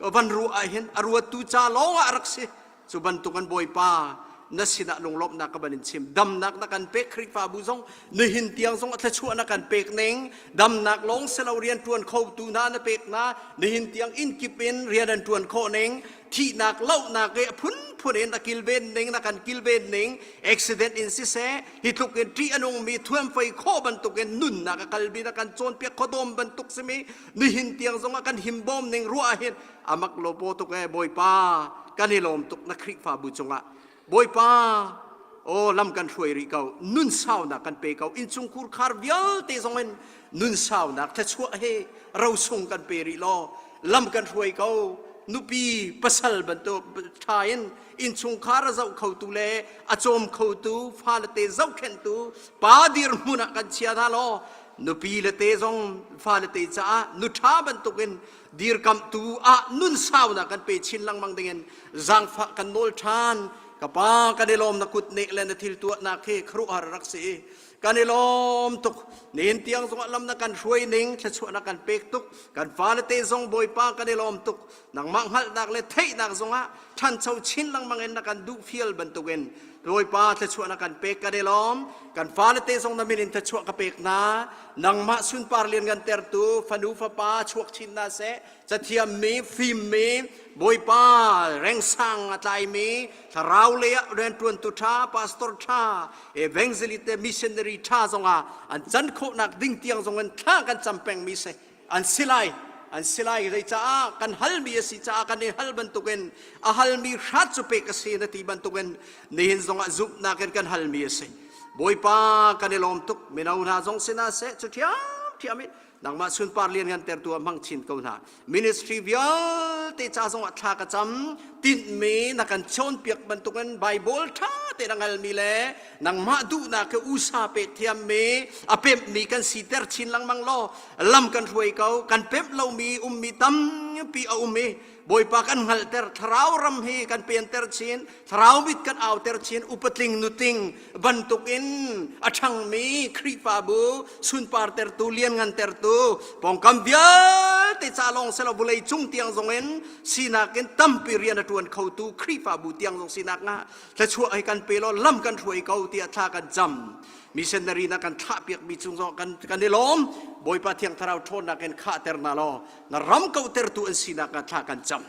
van ruah ah hin a ruattu ca lawng ah a rak si Cu bantuk an Bawipa na sinah lunglawmhnak ka van in chim. Damnak na kan pek Khrihfabu zong nihin tiang zong a thluachuah na kan pek ning. Damnak lawng silo rian ṭuan khotu hna na pek hna. Nihin tiang inn kip in rian an ṭuan khawh ning. Thihnak lohnak i a phunphun in a kilven ning na kan kilven ning. Accident in siseh hi tluk in ṭih a nungmi thuamfei khawh bantukin nunnak a kalmi na kan cawnpiak khuadawm bantuk simi nihin tiang zong ah kan himbawm ning ruah ah hin amak lo paw tuk ee Bawipa kan i lawm tuk na Khrihfabu cungah Bawipa aw lam kan hruai rih ko nun saunak kan pe ko innchungkhur khar vialte zong in nun saunak thluachuah he rosung kan pe rih law lam kan hruai ko nupi pasal bantuk tha in innchungkhar a zoh khotu le a cawm khotu fale te zohkhenhtu pa dirhmun ah kan chia hna law nupi le te zong fale te caah nu ṭha bantukin dirkamhtu ah nun saunak kan pe chin lengmang dingin zaangfah kan nawl ṭhan ka pa kan i lawm na kut nek le na thil tuahnak hi khuaruahhar rak si kan i lawm tuk nihin tiang zongah lam na kan hruai ning thluachuah na kan pek tuk kan fale te zong bawipa kan i lawm tuk nangmah hngalhnak le theihnak zongah ṭhancho chin lengmang in na kan duh fial bantukin Bawipa thluachuah na kan pek kan i lawm kan fale te zong na min in thluachuah ka pek hna nangmah sunpar lianngan tertu fanu fapa chuak chin hna seh cathiam mi fim mi Bawipa rengsang a tlai mi thlarau lei ah rianṭuantu ṭha pastor ṭha evangelist te missionary ṭha zongah an can khawhnak ding tiang zong in thla kan cam peng mi si an si lai an si lai zeicaah kan halmi a si caah kan i hal bantukin a halmi hrat cu pek a si na ti bantukin nihin zongah zumhnak in kan halmi a si bawipa kan i lawm tuk mino hna zong sinah seh cu ṭhiamṭhiam in nangmah sunpar lian ngan tertu ah hmang chin ko hna ministry vialte ca zongah thla ka cam tinhmi na kan chawnpiak bantukin Bible ṭha te na ngalmi le nangmah duhnak ke usa pek thiammi a pemhmi kan siter chin lengmang law lam kan hruai ko kan pemh lomi ummi tampi a um i Bawipa kan hngalhter thlarau ram hi kan penter chin thlarau mit kan auter chin upatling nutling bantukin a ṭhangmi Khrihfabu sunpartertu lianngantertu pawngkam vialte ca lawng selo vulei cung tiang zongin sinak in tampi rian a ṭuan khotu Khrihfabu tiang zong sinak nga thluachuah hi kan pe law lam kan hruai ko tiah thla kan cam missionary na kan thlah piakmi cung zong kan kan i lawm bawipa thiang thlarau ṭhawnnak in khahter na law na ram kohtertu an sinak ah thla kan cam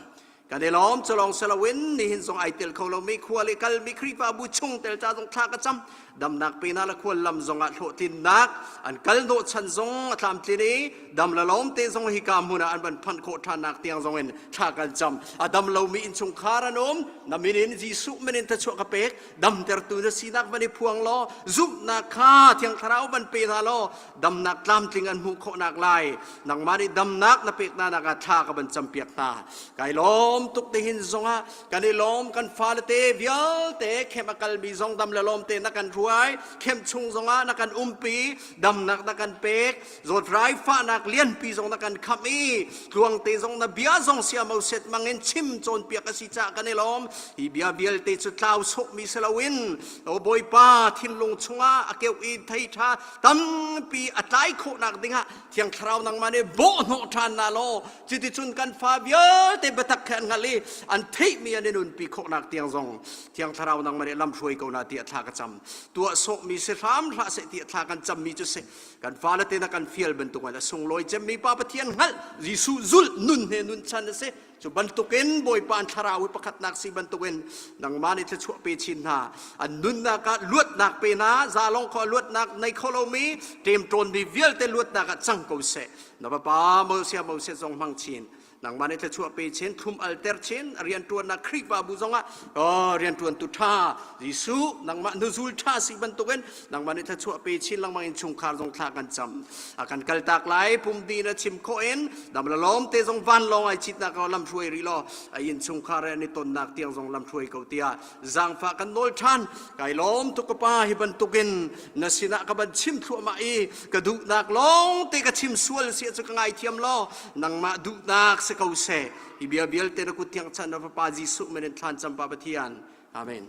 kan i lawm culong siloin nihin zong ai tel kho lomi khua le kalmi Khrihfabu chung tel ca zong thla ka cam damnak pe na la khual lam zong ah hlawhtlinnak an kal hnawh chan zong a tlamtlin i dam la lawm te zong hi ka hmun ah an van phanh khawh ṭhannak tiang zong in thla kan cam a dam lomi innchungkhar an um na min in Jesuh min in thluachuah ka pek damtertu na sinak van i phuang law zumhnak kha thiang thlarau van pe hna law damnak tlamtling an hmuh khawhnak lai nangmah nih damnak na pek hna nak ah thla ka van campiak hna kai lawm tuk te hin zongah kan i lawm kan fale te vialte khem a kalmi zong dam le lawm te na kan hruai. hruai, camp chung zongah na kan umpi, damnak na kan pek, zawtrai fahnak lianpi zong na kan khamh i tluangte zong na bia zong sia Moses mangin chim cawnpiak a si caah kan i lawm. Hi bia vialte cu tlau sawhmi si loin o Bawipa thinlung chungah a keuh i thei ṭha tampi a tlai khawhnak dingah Thiang Thlarau nangmah nih bawhhnawh ṭhan na law cuticun kan fa vialte biatak kha an hngalh i an theihmi an i nunpi khawhnak tiang zong Thiang Thlarau nangmah nih lamhruai ko na tiah thla ka cam. Tuah sawhmi si hram hlah seh tiah thla kan cammi cu si. Kan fale te na kan fial bantukin a sunglawi cemmi Pa Pathian hngalh Jesuh zulh nun he nun chan a si. Cu bantukin Bawipa an thlarau i pakhatnak si bantukin nangmah nih thluachuah pe chin hna. An nunnak ah luatnak pe hna, zalong kho luatnak nei kho lomi ṭemṭawnmi vialte luatnak ah cang ko seh. Na vapa Moses Moses zong hmang chin. Nangmah nih thluachuah pe chin, thlum alter chin, rianṭuannak Khrihfabu zongah oh, rianṭuantu ṭha Jesuh nangmah nuzul ṭha si bantukin nangmah nih thluachuah pe chin lengmang in chungkhar zong thla kan cam. A kan kaltak lai pumdi na chim khawh in dam la lawm te zong vanlawng ai citnak lo lam hruai rih law a inn chungkhar he an i tonnak tiang zong lam hruai ko tiah zaangfah kan nawl ṭhan. Kai lawm tuk ka pa hi bantukin na sinah ka van chim thluahmah i ka duhnak lawng te ka chim sual si cu ka ngaithiam law nangmah duhnak si ko seh. Hi bia vialte na kut thiang chan na fapa Jesuh min in thlan cam pa Pathian. Amen.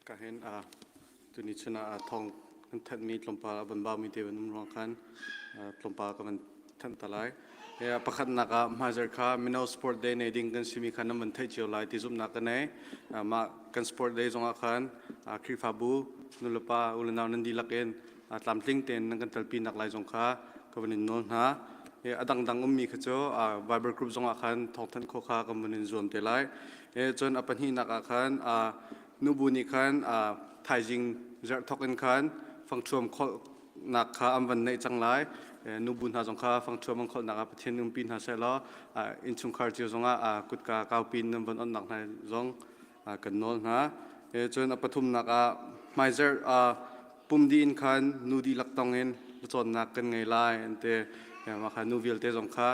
Ka hin a tuni chun ah thong kan thanhmi tlawmpal a van baumi te van um ruang khan tlawmpal ka van thanh ta lai. Pakhatnak ah hmaizarh kha Mino Sport Day nei ding kan simi kha nan van theih cio lai ti zumhnak ka nei. Mah kan sport day zongah khan Khrihfabu nulepa ulenau nan dihlak in tlamtling tein nan kan telpi nak lai zong kha ka van in nawl hna. A dangdang ummi kha cu Viber group zongah khan thawngthanh khawh kha kan van in zuam te lai. Cun a pahnihnak ah khan nubu nih khan thaizing zarh thawk in khan fangṭhuam kholhnak kha an van neih cang lai. Nubu hna zong kha fangṭhuam an kholhnak ah Pathian umpi hna seh law innchungkhar cio zongah kutka kaupi in nan van onnak hna zong kan nawl hna. Cun a pathumnak ah hmaizarh pum dih in khan nu dihlak tong in cawnnak kan ngei lai an ti. Mah kha nu vialte zong kha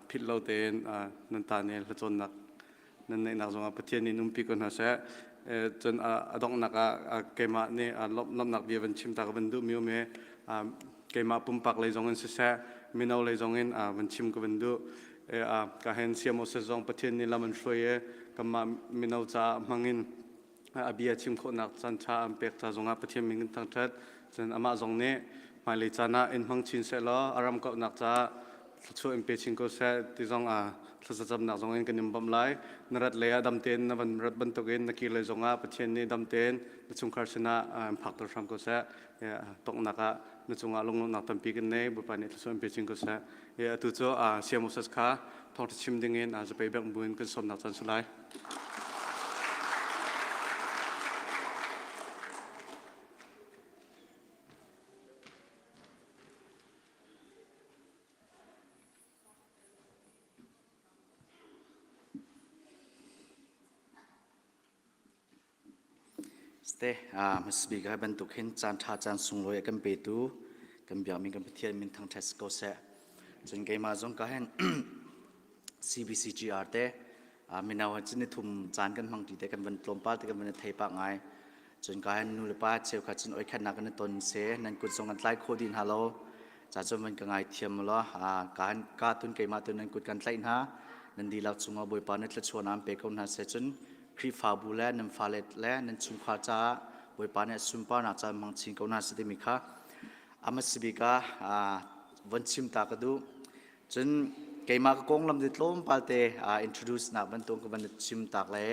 philh lo tein nan ta ne hlacawnnak nan neihnak zongah Pathian nih umpi ko hna seh. Cun a donghnak ah keimah nih lawmhnak bia van chim ta ka van duhmi um i keimah pumpak lei zong in siseh mino lei zong in van chim ka van duh. Ka hen siam Moses zong Pathian nih lam an hruai i kanmah mino caah hmangin a bia chim khawhnak caan ṭha an pek ca zongah Pathian min kan thangṭhat. Cun amah zong nih hmailei caan ah in hmang chin seh law a ram kauhnak caah thluachuah in pe chin ko seh ti zong ah thlacamnak zong in kan in bawmh lai. Na rat lei ah dam tein na van rat bantukin na kir lei zongah Pathian nih dam tein na chungkhar sinah in phakter hram ko seh. Tongnak ah na cungah lunglawmhnak tampi kan nei. Bawipa nih thluachuah in pe chin ko seh. Atu cu Saya Moses kha thawngṭha chim dingin zapei bengh buin kan sawmnak caan si lai. Ste hmasabik ah bantuk hin caan ṭha caan sunglawi a kan petu kan biakmi kan Pathian min thangṭhat si ko seh. Cun keimah zong ka hin CBCGR te mino he cun nithum caan kan hmang ṭi te kan van tlawmpal te kan van i thei pah ngai. Cun ka hin nu le pa cheukhat cun oikhatnak kan i ton se nan kut zong kan tlai kho dih hna lo. Ca cun van ka ngaithiam law ka ka tun keimah tun nan kut kan tlaih hna. Nan dihlak cungah Bawipa nih thluachuahnak an pe ko hna seh cun Khrihfabu le nan fale le nan chungkhar caah Bawipa nih sunparnak caan hmang chin ko hna seh timi kha a hmasa bik ah von chim ta ka duh. Cun keimah ka konglam te tlawmpal te introduce nak bantuk ka van chim tak le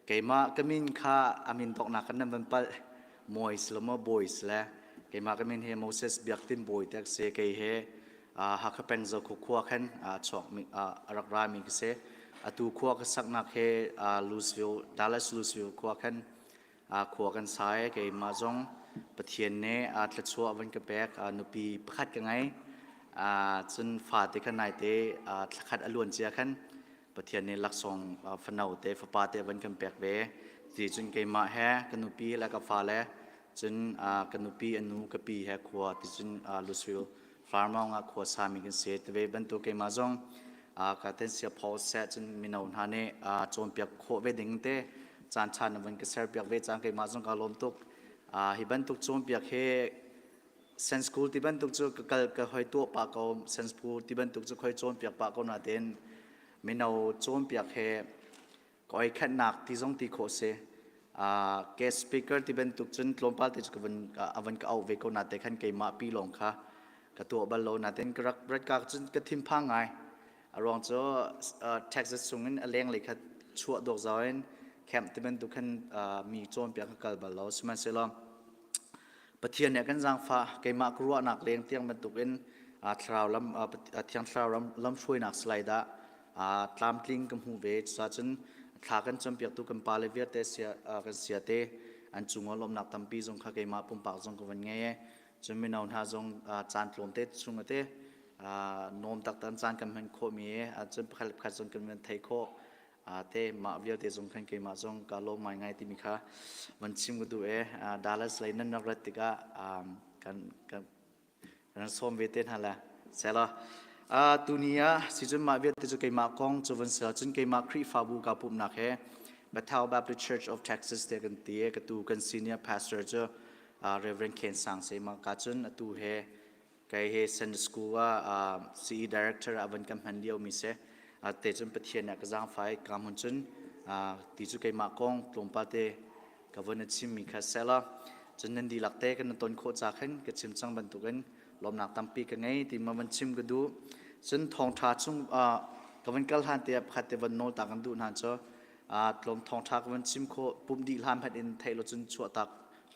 keimah ka min kha a min doknak kan nan van palh Mois le maw Boys le keimah ka min hi Moses Biak Tin Bawi te si kei he Hakha peng Zokhua khua khan chuak mi a rak ra mi ka si atu khua ka saknak he Louisville Dallas Louisville khua khan khua kan sa i keimah zong Pathian nih thluachuah van ka pek nupi pakhat ka ngei cun fate khan naite thlakhat a luan cia khan Pathian nih laksawng fano te fapa te van kan pek ve ti cun keimah he ka nupi le ka fale. Cun ka nupi a nu ka pi he khua ti cun Louisville Farmong ah khua sami kan si. Teve bantuk keimah zong ka ten sia Paul seh cun mino hna nih cawnpiak khawh ve ding te caan ṭha na van ka ser piak ve cang keimah zong ka lawm tuk. Hi bantuk cawnpiak hi Sen school ti bantuk cu ka kal ka hoi tuah pah ko sen school ti bantuk cu khoi cawnpiak pah ko nain mino cawnpiak he ka oi khatnak ti zong ti khawh si. Guest speaker ti bantuk cun tlawmpal te cu ka van a van ka auh ve ko na te khan keimah pi lawng kha ka tuah bal lo nain ka rak rat ka cun ka thinphang ngai. A ruang cu Texas chungin a lenglei kha chuah dawk zau in camp ti bantuk khan mi cawnpiak ka kal bal lo. Sihmanhsehlaw Pathian nih a kan zaangfah keimah ka ruahnak leng tiang bantukin thlarau lam thiang thlarau lam lamhruainak salai dah tlamtling ka hmuh ve cucaah thla kan campiaktu kan pale vialte sia kan sia te an cungah lawmhnak tampi zong kha keimah pumpak zong ka van ngei e cun mino hna zong caan tlawmte chung ate nawm taktak caan kan hman khawhmi cun pakhat le pakhat zong kan van thei khawh te mah vialte zong khan keimah zong ka lawm ngaingai timi kha van chim ka duh e Dallas lei nan rak rat tikah kan kan kan sawm ve te hna la sela tuni ah sicun mah vialte cu keimah kong cu van sel cun keimah Khrihfabu ka pumhnak he Bethel Baptist Church of Texas te kan ti e ka tu kan senior pastor cu Reverend Ken Sang se ma ka cun atu he Kei hi Sunday School ah CE director ah van kan hman lio mi si. Te cun Pathian nih a ka zaangfai ka hmun cun ti cu keimah kong tlawmpal te ka vun a chim mi kha sela. Cun nan dihlak te kan ton khawh ca khan ka chim cang bantukin lawmnak tampi ka ngei ti ma van chim ka duh. Cun thawngṭha chung ka van kal hlan te ah pakhat te van nawl ta kan duh hna cu tlawm thawngṭha ka van chim khawh pumh dih hlan hmanh in theih lo cun chuah tak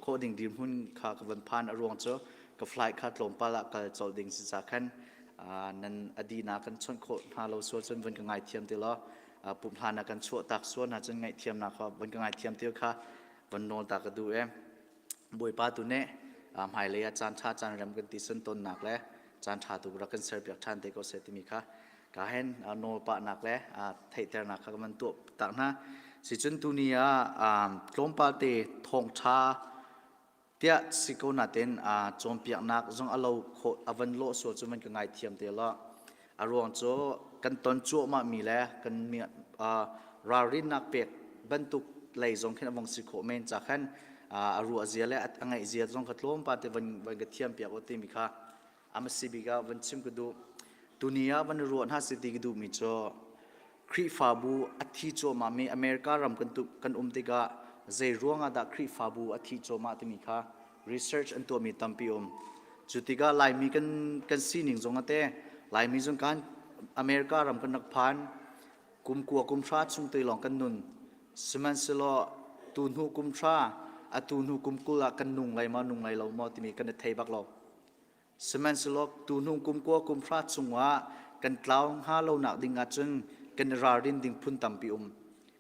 khawh ding dirhmun kha ka van phan a ruang cu ka flight kha tlawmpal ah kal colh ding si ca khan nan adina kan chawnh khawh hna lo sual cun van ka ngaithiam ti law pumh hlan ah kan chuah tak sual hna cun ngaihthiamnak kha van ka ngaithiam ti kha van nawl ta ka duh e Bawipa tu nih hmailei ah caan ṭha caan rem kan ti sun tonnak le caan ṭha tu rak kan serpiak ṭhan te ko seh timi kha ka hen nawl pahnak le theihternak kha ka van tuah tak hna. Sicun tuni ah tlawmpal te thawngṭha tiah si ko natin cawnpiaknak zong a lo khawh a van lawh sual cu van ka ngaithiam te lo. A ruang cu kan ton cuahmah mi le kan ralrinnak pek bantuk lei zong khin a vong si khawh men ca khan a ruah zia le a ngaih zia zong kha tlawmpal te van van ka thiam piak u timi kha a bik ah van chim ka duh. Tuni ah van ruah hna si ti ka duhmi cu Khrihfabu a thi cuahmah mi America ram kan, kan um tikah zei ruangah dah Khrihfabu a thi cuahmah timi kha research an tuahmi tampi um. Cu tikah Laimi kan, kan sining zong ate Laimi zong kan America ram kan rak phan kum kua kum hra chung te lawng kan nun. Sihmanhsehlaw tu hnu kum hra atu hnu kum 20 ah kan nung lai maw nung lai lo maw timi kan i thei bak lo. Sihmanhsehlaw tuhnung kum kua kum hra chungah kan tlau hnga lonak ding ahcun kan i ralrin ding phun tampi um.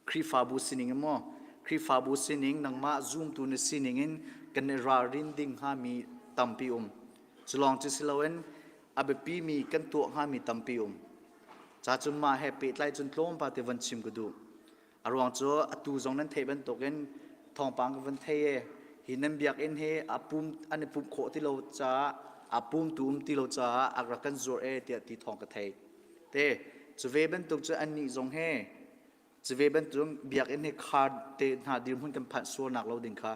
Khrihfabu sining in maw Khrihfabu sining nangmah zumtu na sining in kan i ralrin ding hngami tampi um. Cu lawng cu si loin a biapimi kan tuah hngami tampi um. Ca cun mah he pehtlai cun tlawmpal te van chim ka duh. A ruang cu atu zong nan theih bantukin thawngpang ka van thei e hi nan biakinn hi a pum an i pumh khawh ti lo caah a pumtu um ti lo caah a rak kan zuar e tiah ti thawng ka thei. Te cu ve bantuk cu annih zong he cu ve bantuk biakinn hi khar te hna dirhmun kan phanh sualnak lo ding kha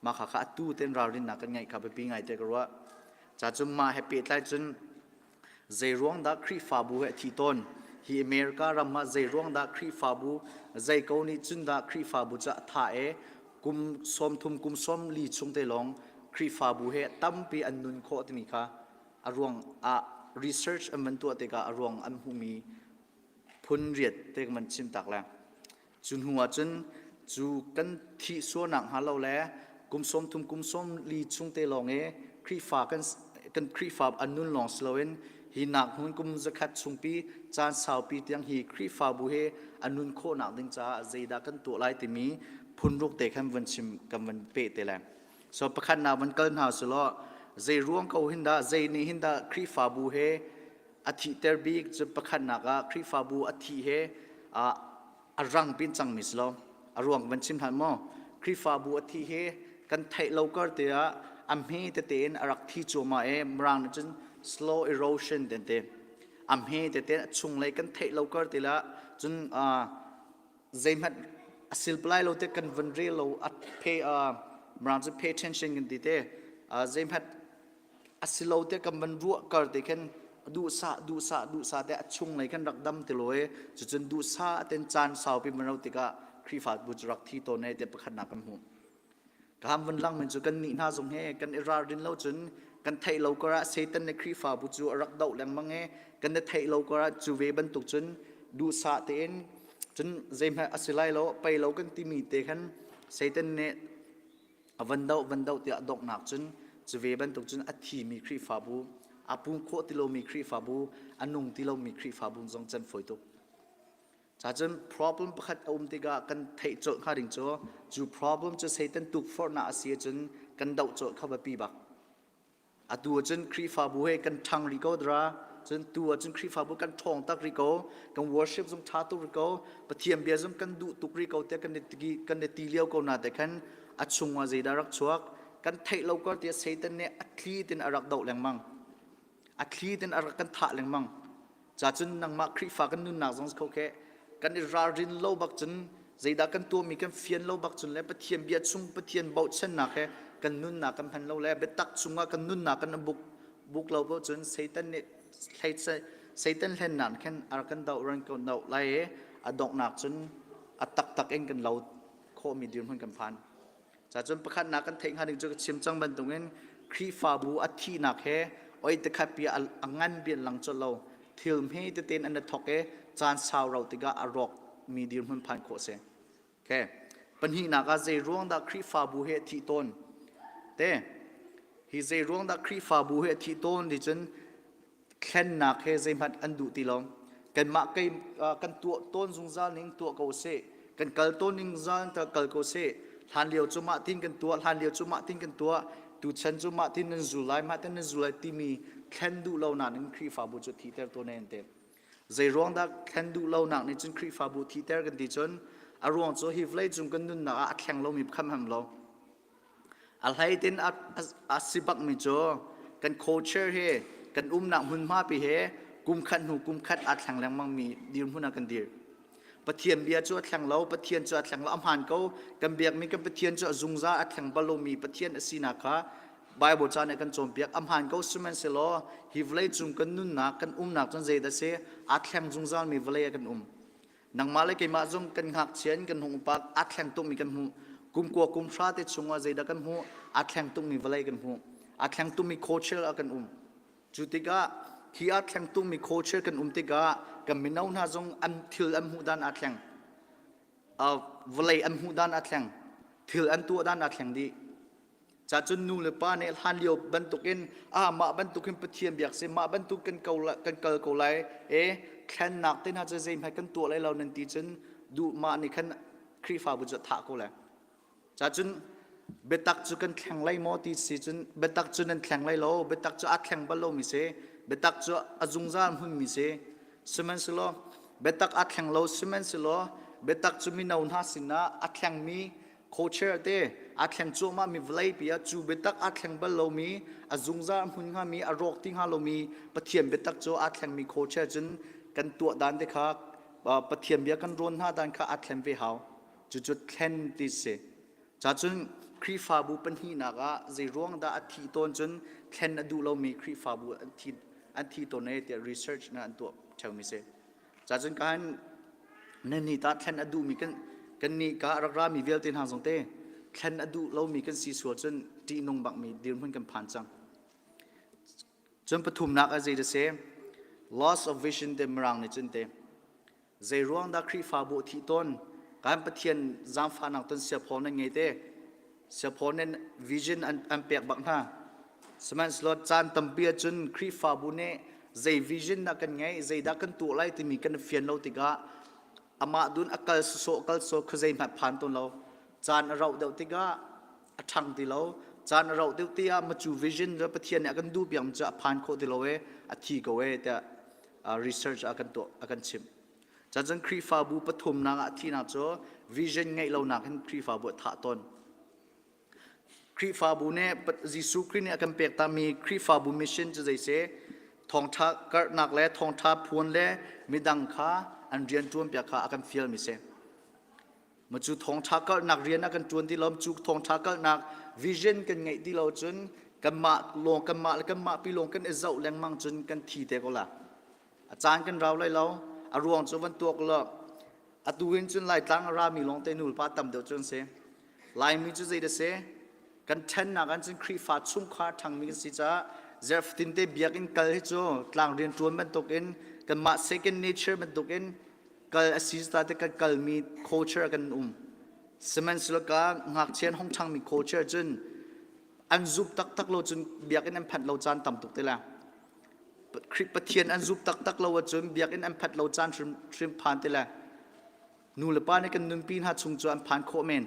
mah kha kha atu ten ralrinnak kan ngeih kha biapi ngai te ka ruah. Ca cun mah he pehtlai cun Zeiruang dah Khrihfabu he a thi tawn? Hi America ram ah zeiruang dah Khrihfabu, zei ko nih cun dah Khrihfabu cu a tha e? Kum 30, kum 40 chung te lawng Khrihfabu he tampi an nun khawh timi kha a ruang ah research an van tuah tikah a ruang an hmuhmi phun riat te ka van chim tak le. Cu hnu ah cun cu kan thih sualnak hnga lo le kum 30 kum 40 chung te lawng i Khrihfa kan kan Khrihfa an nun lawng si loin hi nak hmun kum zakhat chungpi caan saupi tiang hi Khrihfabu hi a nun khawhnak ding caah zeidah kan tuah lai timi phunruk te khan van chim kan van peh te lai. So pakhatnak van kal hna sulaw zei ruang ko hin dah zei nih hin dah Khrihfabu he a thihter bik cu pakhatnak ah Khrihfabu a thih he a rang pin cangmi si lo. A ruang van chim hlan maw? Khrihfabu a thih hi Kan theih lo kar te ah a hme tete in a rak thi cuahmah i Mirang nih cun slow erosion ten ti. A hme tete a chunglei kan theih lo kar te la cun zeihmanh a silpalai lo te kan van rel lo a pay Mirang cu pay attention kan ti te zeihmanh a si lo te kan van ruah kar te khin duhsah duhsah duhsah te a chunglei khan rak dam ti lo i cucun duhsah ten caan saupi van rau tikah Khrihfabu cu rak thi tawn e te pakhatnak kan hmuh. Ka ham van lang men cu kan nih hna zong he kan i ralrin lo cun kan theih lo kar ah Satan le Khrihfabu cu a rak doh lengmang i kan i theih lo kar ah cu ve bantuk cun duhsah tein cun zeihmanh a si lai lo pei lo kan timi te khan Satan nih a van doh van doh tiah donghnak cun cu ve bantuk cun a thimi Khrihfabu a pum khawh ti lomi Khrihfabu a nung ti lomi Khrihfabu zong can fawi tuk. Cacun problem pakhat a um tikah kan theih colh hnga ding cu cu problem cu Satan tukforhnak a si ahcun kan doh colh kha biapi bak. Atu ahcun Khrihfabu he kan ṭhang rih ko dara. Cun tu ahcun Khrihfabu kan ṭhawng tak rih ko. Kan worship zong ṭha tuk rih ko. Pathian bia zong kan duh tuk rih ko tiah kan i kan i ti lio ko na te khan a chungah zeidah rak chuak kan theih lo kar tiah Satan nih a thli tin a rak doh lengmang. A thli tin a rak kan thah lengmang. Cacun nangmah Khrihfa kan nunnak zong kho khe kan i ralrin lo bak cun zeidah kan tuahmi kan fian lo bak cun le Pathian bia chung Pathian bochannak he kan nunnak kan hman lo le biatak chungah kan nunnak kan buk buk lo ko cun Satan nih Satan hlennak khan a kan doh ran ko doh lai i a donghnak cun a taktak in kan lo khawhmi dirhmun kan phan. Cacun pakhatnak kan theih hnga ding cu ka chim cang bantukin Khrihfabu a thihnak he oi tikhat pi a ngan bian lang colh lo thil hme tete in an i thok i caan sau rau tikah a rawk mi dirhmun phan khawh si. Okay. Pahnihnak ah zei ruang dah Khrihfabu he a thih tawn? Te hi zei ruang dah Khrihfabu he a thih tawn ti cun thlennak he zeihmanh an duh ti lo. Kanmah kei kan tuah tawn zungzal ning tuah ko seh. Kan kal tawn ning zal kal ko seh. Hlan lio cu mah tin kan tuah, hlan lio cu mah tin kan tuah, tuchan cu mah tin nan zul lai, mah tin nan zul lai timi thlen duh lo nak in Khrihfabu cu thihter tawn an ti. Zei ruang dah thlen duh lo nak nih cun Khrihfabu thihter kan ti cun a ruang cu hi vawlei cung kan nunnak ah a thleng lomi kham ham lo. A hleitin a si bakmi cu kan culture hi kan umnak hmunhma pi he kum khat hnu kum khat aa thleng lengmangmi dirhmun ah kan dir. Pathian bia cu a thleng lo, Pathian cu a thleng lo, a hmaan ko. Kan biakmi kan Pathian cu a zungzal a thleng bal lomi Pathian a sinak kha Bible ca nih kan cawnpiak. A hmaan ko sihmanhsehlaw hi vawlei cung kan nunnak, kan umnak cun zeidah si aa thleng zungzalmi vawlei ah kan um. Nangmah le keimah zong kan ngakchia in kan hung upa aa thleng tukmi kan hmuh. Kum kua kum hra te chungah zeidah kan hmuh? Aa thleng tukmi vawlei kan hmuh. Aa thleng tukmi culture ah kan um. Cu tikah hi aa thleng tukmi culture kan um tikah kan mino hna zong an thil an hmuh dan aa thleng. Uh, vawlei an hmuh dan aa thleng. Thil an tuah dan aa thleng dih. Cacun nu le pa nih hlan lio bantukin ah mah bantukin Pathian biak si mah bantuk kan ko kan kal ko lai e thlennak te hna cu zeihmanh kan tuah lai lo nan ti cun duh mah nih khan Khrihfabu cu thah ko lai. Cacun biatak cu kan thleng lai maw ti si cun biatak cu nan thleng lai lo biatak cu aa thleng bal lomi si biatak cu a zungzal hmunmi si sihmanhsehlaw biatak aa thleng lo sihmanhsehlaw biatak cu mino hna sinah a thlengmi co-chair te aa thleng cuahmah mi vawlei pi ah cu biatak aa thleng bal lomi a zungzal hmun hngami a rawk ti hnga lomi Pathian biatak cu aa thlengmi co-chair cun kan tuah dan te kha Pathian bia kan rawn hna dan kha aa thlen ve hau cucu thlen ti si cacun Khrihfabu pahnihnak ah zei ruang dah a thi tawn cun thlen a duh lomi Khrihfabu an thi an thi tawn e tiah research na an tuah ṭheumi si Cacun kan nan nih tah thlen a duhmi kan kan nih ka rak rami vialte hna zong te thlen a duh lomi kan si sual cun ṭihnung bakmi dirhmun kan phan cang. Cun pathumnak ah zei da si loss of vision te mirang nih cun te zei ruang dah Khrihfabu thih tawn kan Pathian zaangfahnak ton siaphaw nan ngei te siaphaw nan vision an, an pek bak hna Sihmanhsehlaw caan tampi ahcun Khrihfabu nih zei vision dah kan ngeih, zeidah kan tuah lai timi kan fian lo tikah amah dun a kal sawsawh kal sawh khuazei hmanh phan tawn lo. Caan a rauh deuh tikah a ṭhang ti lo. Caan a rauh deuh tiah macu vision le Pathian nih a kan duh piak cu a phan khawh ti lo e, a thi ko e tiah research a kan tuah a kan chimh. Cacun Khrihfabu pathumnak ah a thihnak cu vision ngeih lonak hin Khrihfabu a thah tawn. Khrihfabu nih Jesuh Khrih nih a kan pek tami Khrihfabu mission cu zei si? Thawngṭha karhnak le thawngṭha phuan le midang kha an rian ṭuanpiak kha a kan fialmi si. Ma cu thawngṭha kalhnak rian a kan ṭuan ti lo, cu thawngṭha kalhnak vision kan ngeih ti lo cun kanmah lawng kanmah le kanmah pi lawng kan i zoh lengmang cun kan thi te ko la. A caan kan rau lai lo. A ruang cu van tuak law atu hin cun Laitlang a rami lawng te nulepa tam deuh cu an si. Laimi cu zei dah si? Kan ṭhennak ah cun Khrihfa chungkhar ṭhangmi kan si caah zarhfatin te biakinn kal hi cu tlang rian ṭuan bantukin kanmah second nature bantukin kal a si ta te kan kalmi culture kan um. Sihmanhsehlaw ka ngakchia an hong ṭhangmi culture cun an zumh taktak lo cun biakinn an phanh lo caan tam tuk te la. Khrih Pathian an zumh taktak lo ahcun biakinn an phanh lo caan hrim phan te le nu le pa nih kan nunpi hna chung cu an phan khawh men.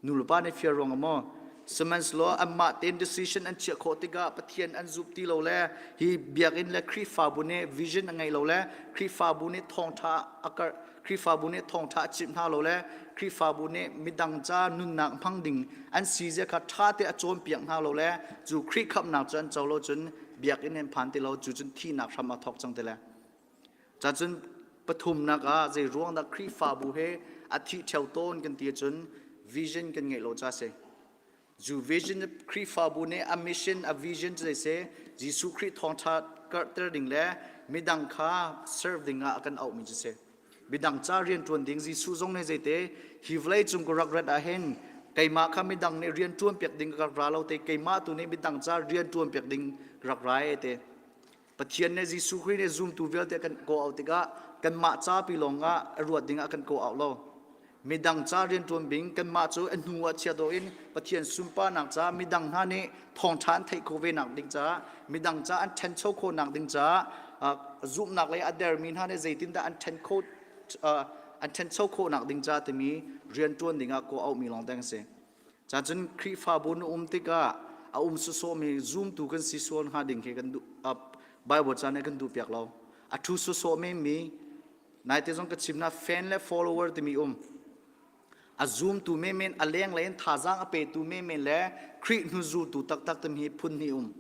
Nu le pa nih fear ruang ah maw? Sihmanhsehlaw anmah tein decision an chiah khawh tikah Pathian an zumh ti lo le hi biakinn le Khrihfabu nih vision a ngei lo le Khrihfabu nih thawngṭha a karh Khrihfabu nih thawngṭha a chimh hna lo le Khrihfabu nih midang ca nunnak hmang ding an si zia kha ṭha te a cawnpiak hna lo le cu Khrih khamhnak cu an co lo cun biakinn an phan ti lo cu cun thihnak hram a thawk cang ti le Cacun pathumnak ah zei ruang dah Khrihfabu he a thih ṭheo tawn kan ti ahcun vision kan ngeih lo ca si. Cu vision Khrihfabu nih a mission, a vision cu zei si Jesuh Khrih thawngṭha karhter ding le midang kha serve ding ah a kan auhmi cu si. Midang ca rian ṭuan ding Jesuh zong nih zeite hi vawlei cung ka rak rat ah hin keimah kha midang nih rian ṭuan piak ding ka rak ra lo te keimah tu nih midang ca rian ṭuan piak ding ka rak ra e te. Pathian nih Jesuh Khrih nih zumtu vialte kan kawh auh tikah kanmah ca pi lawngah a ruat dingah kan kawh auh lo. Midang ca rianṭuan bing kanmah cu a hnu ah chia dawh in Pathian sunparnak ca midang hna nih thawngṭha an theih khawh ve nak ding caah midang ca an ṭhencho khawhnak ding caah zumhnak lei a dermi hna nih zeitindah an ṭhen kho an ṭhencho khawhnak ding ca timi rianṭuan dingah kawh auhmi lawng te an si. Cacun Khrihfabu na um tikah a um sawsawhmi zumtu kan si sual hnga ding khi kan duh Bible ca nih kan duh piak lo. A ṭhu sawsawh menmi naite zong ka chim na fan le follower timi um. A zumtu menmen a lenglei in thazaang a petu menmen le Khrih hnu zultu taktak timi hi phun hnih um.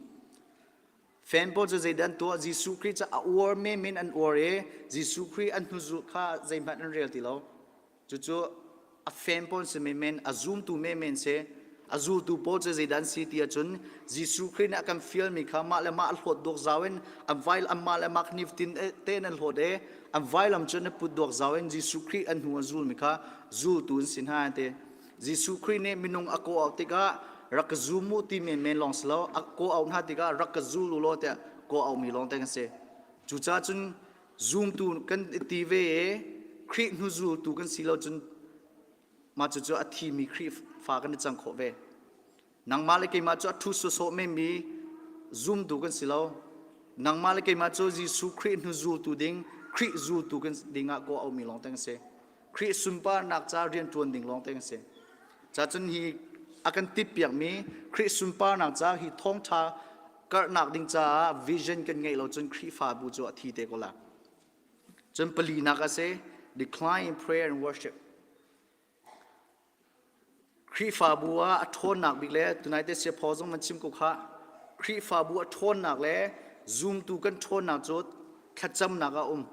Fan pawl cu zeidah an tuah? Jesuh Khrih cu a uar menmen an uar i Jesuh Khrih an hnuzul kha zeihmanh an rel ti lo. Cucu a fan pawl si menmen, a zumtu menmen si. A zultu pawl cu zeidah an si ti ahcun Jesuh Khrih nih a kan fialmi kha mah le mah a hlawt duak zau in an vai anmah le mah nifatin tein an hlawt i an vailam cu an i put duak zau in Jesuh Khrih an hnu a zulmi kha zultu an si hna an ti. Jesuh Khrih nih minung a kawh auh tikah rak ka zum u ti menmen lawng si lo, a kawh auh hna tikah rak ka zul u law tiah kawh auhmi lawng te kan si. Cucaah cun Zumtu kan ti ve i Khrih hnuzultu kan si lo cun mah cucu a thimi Khrihfa kan i cang khawh ve. Nangmah le keimah cu a ṭhu sawsawh menmi zumtu kan si lo. Nangmah le keimah cu Jesuh Khrih hnuzultu ding, Khrih zultu kan ding ah kawh auhmi lawng te kan si. Khrih sunparnak ca rianṭuan ding lawng te kan si. Cacun hi a kan tippiakmi Khrih sunparnak ca hi thawngṭha karhnak ding caah vision kan ngeih lo cun Khrihfabu cu a thi te ko la. Cun palinak a si decline in prayer and worship. Khrihfabu ah a ṭhawnnak bik le tunai te siaphaw zong man chim ko kha Khrihfabu a ṭhawnnak le zumtu kan ṭhawnnak cu thlacamnak ah um.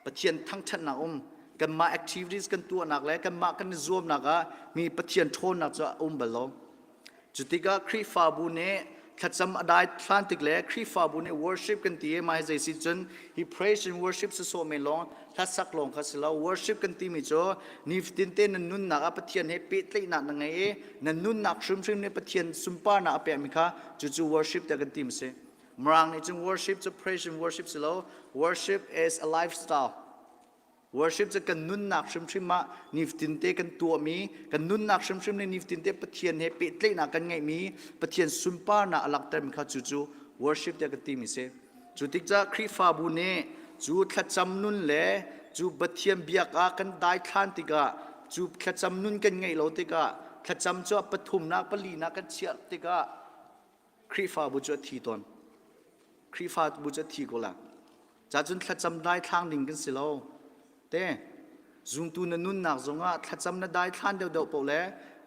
Pathian thangṭhatnak um. Kanmah activities kan tuahnak le kanmah kan i zuamnak ah mi Pathian ṭhawnnak cu a um bal lo. Cutikah Khrihfabu nih thlacam a dai hlan tik le Khrihfabu nih worship kan ti i mah hi zei si cun hi praise and worship sawsawh men lawng hlasak lawng kha si lo worship kan timi cu nifatin te na nunnak ah Pathian he pehtlaihnak na ngei i na nunnak hrimhrim nih Pathian sunparnak a pekmi kha cucu worship tiah kan ti mi si. Mirang nih cun worship cu praise and worship si lo worship is a lifestyle. Worship cu kan nunnak hrimhrim ah nifatinte kan tuahmi, kan nunnak hrimhrim nih nifatinte Pathian he pehtlaihnak kan ngeihmi, Pathian sunparnak a langhtermi kha cu cu worship tiah kan timi si. Cu tik caah Khrihfabu nih cu thlacam nun le cu Pathian biak ah kan daithlan tikah cu thlacam nun kan ngeih lo tikah thlacam cu a pathumnak palinak kan chiah tikah Khrihfabu cu a thi tawn. Khrihfabu cu a thi ko la. Cacun thlacam daithlang ding kan si lo. Te, zumtu na nunnak zongah thlacam na daithlan deuhdeuh paoh le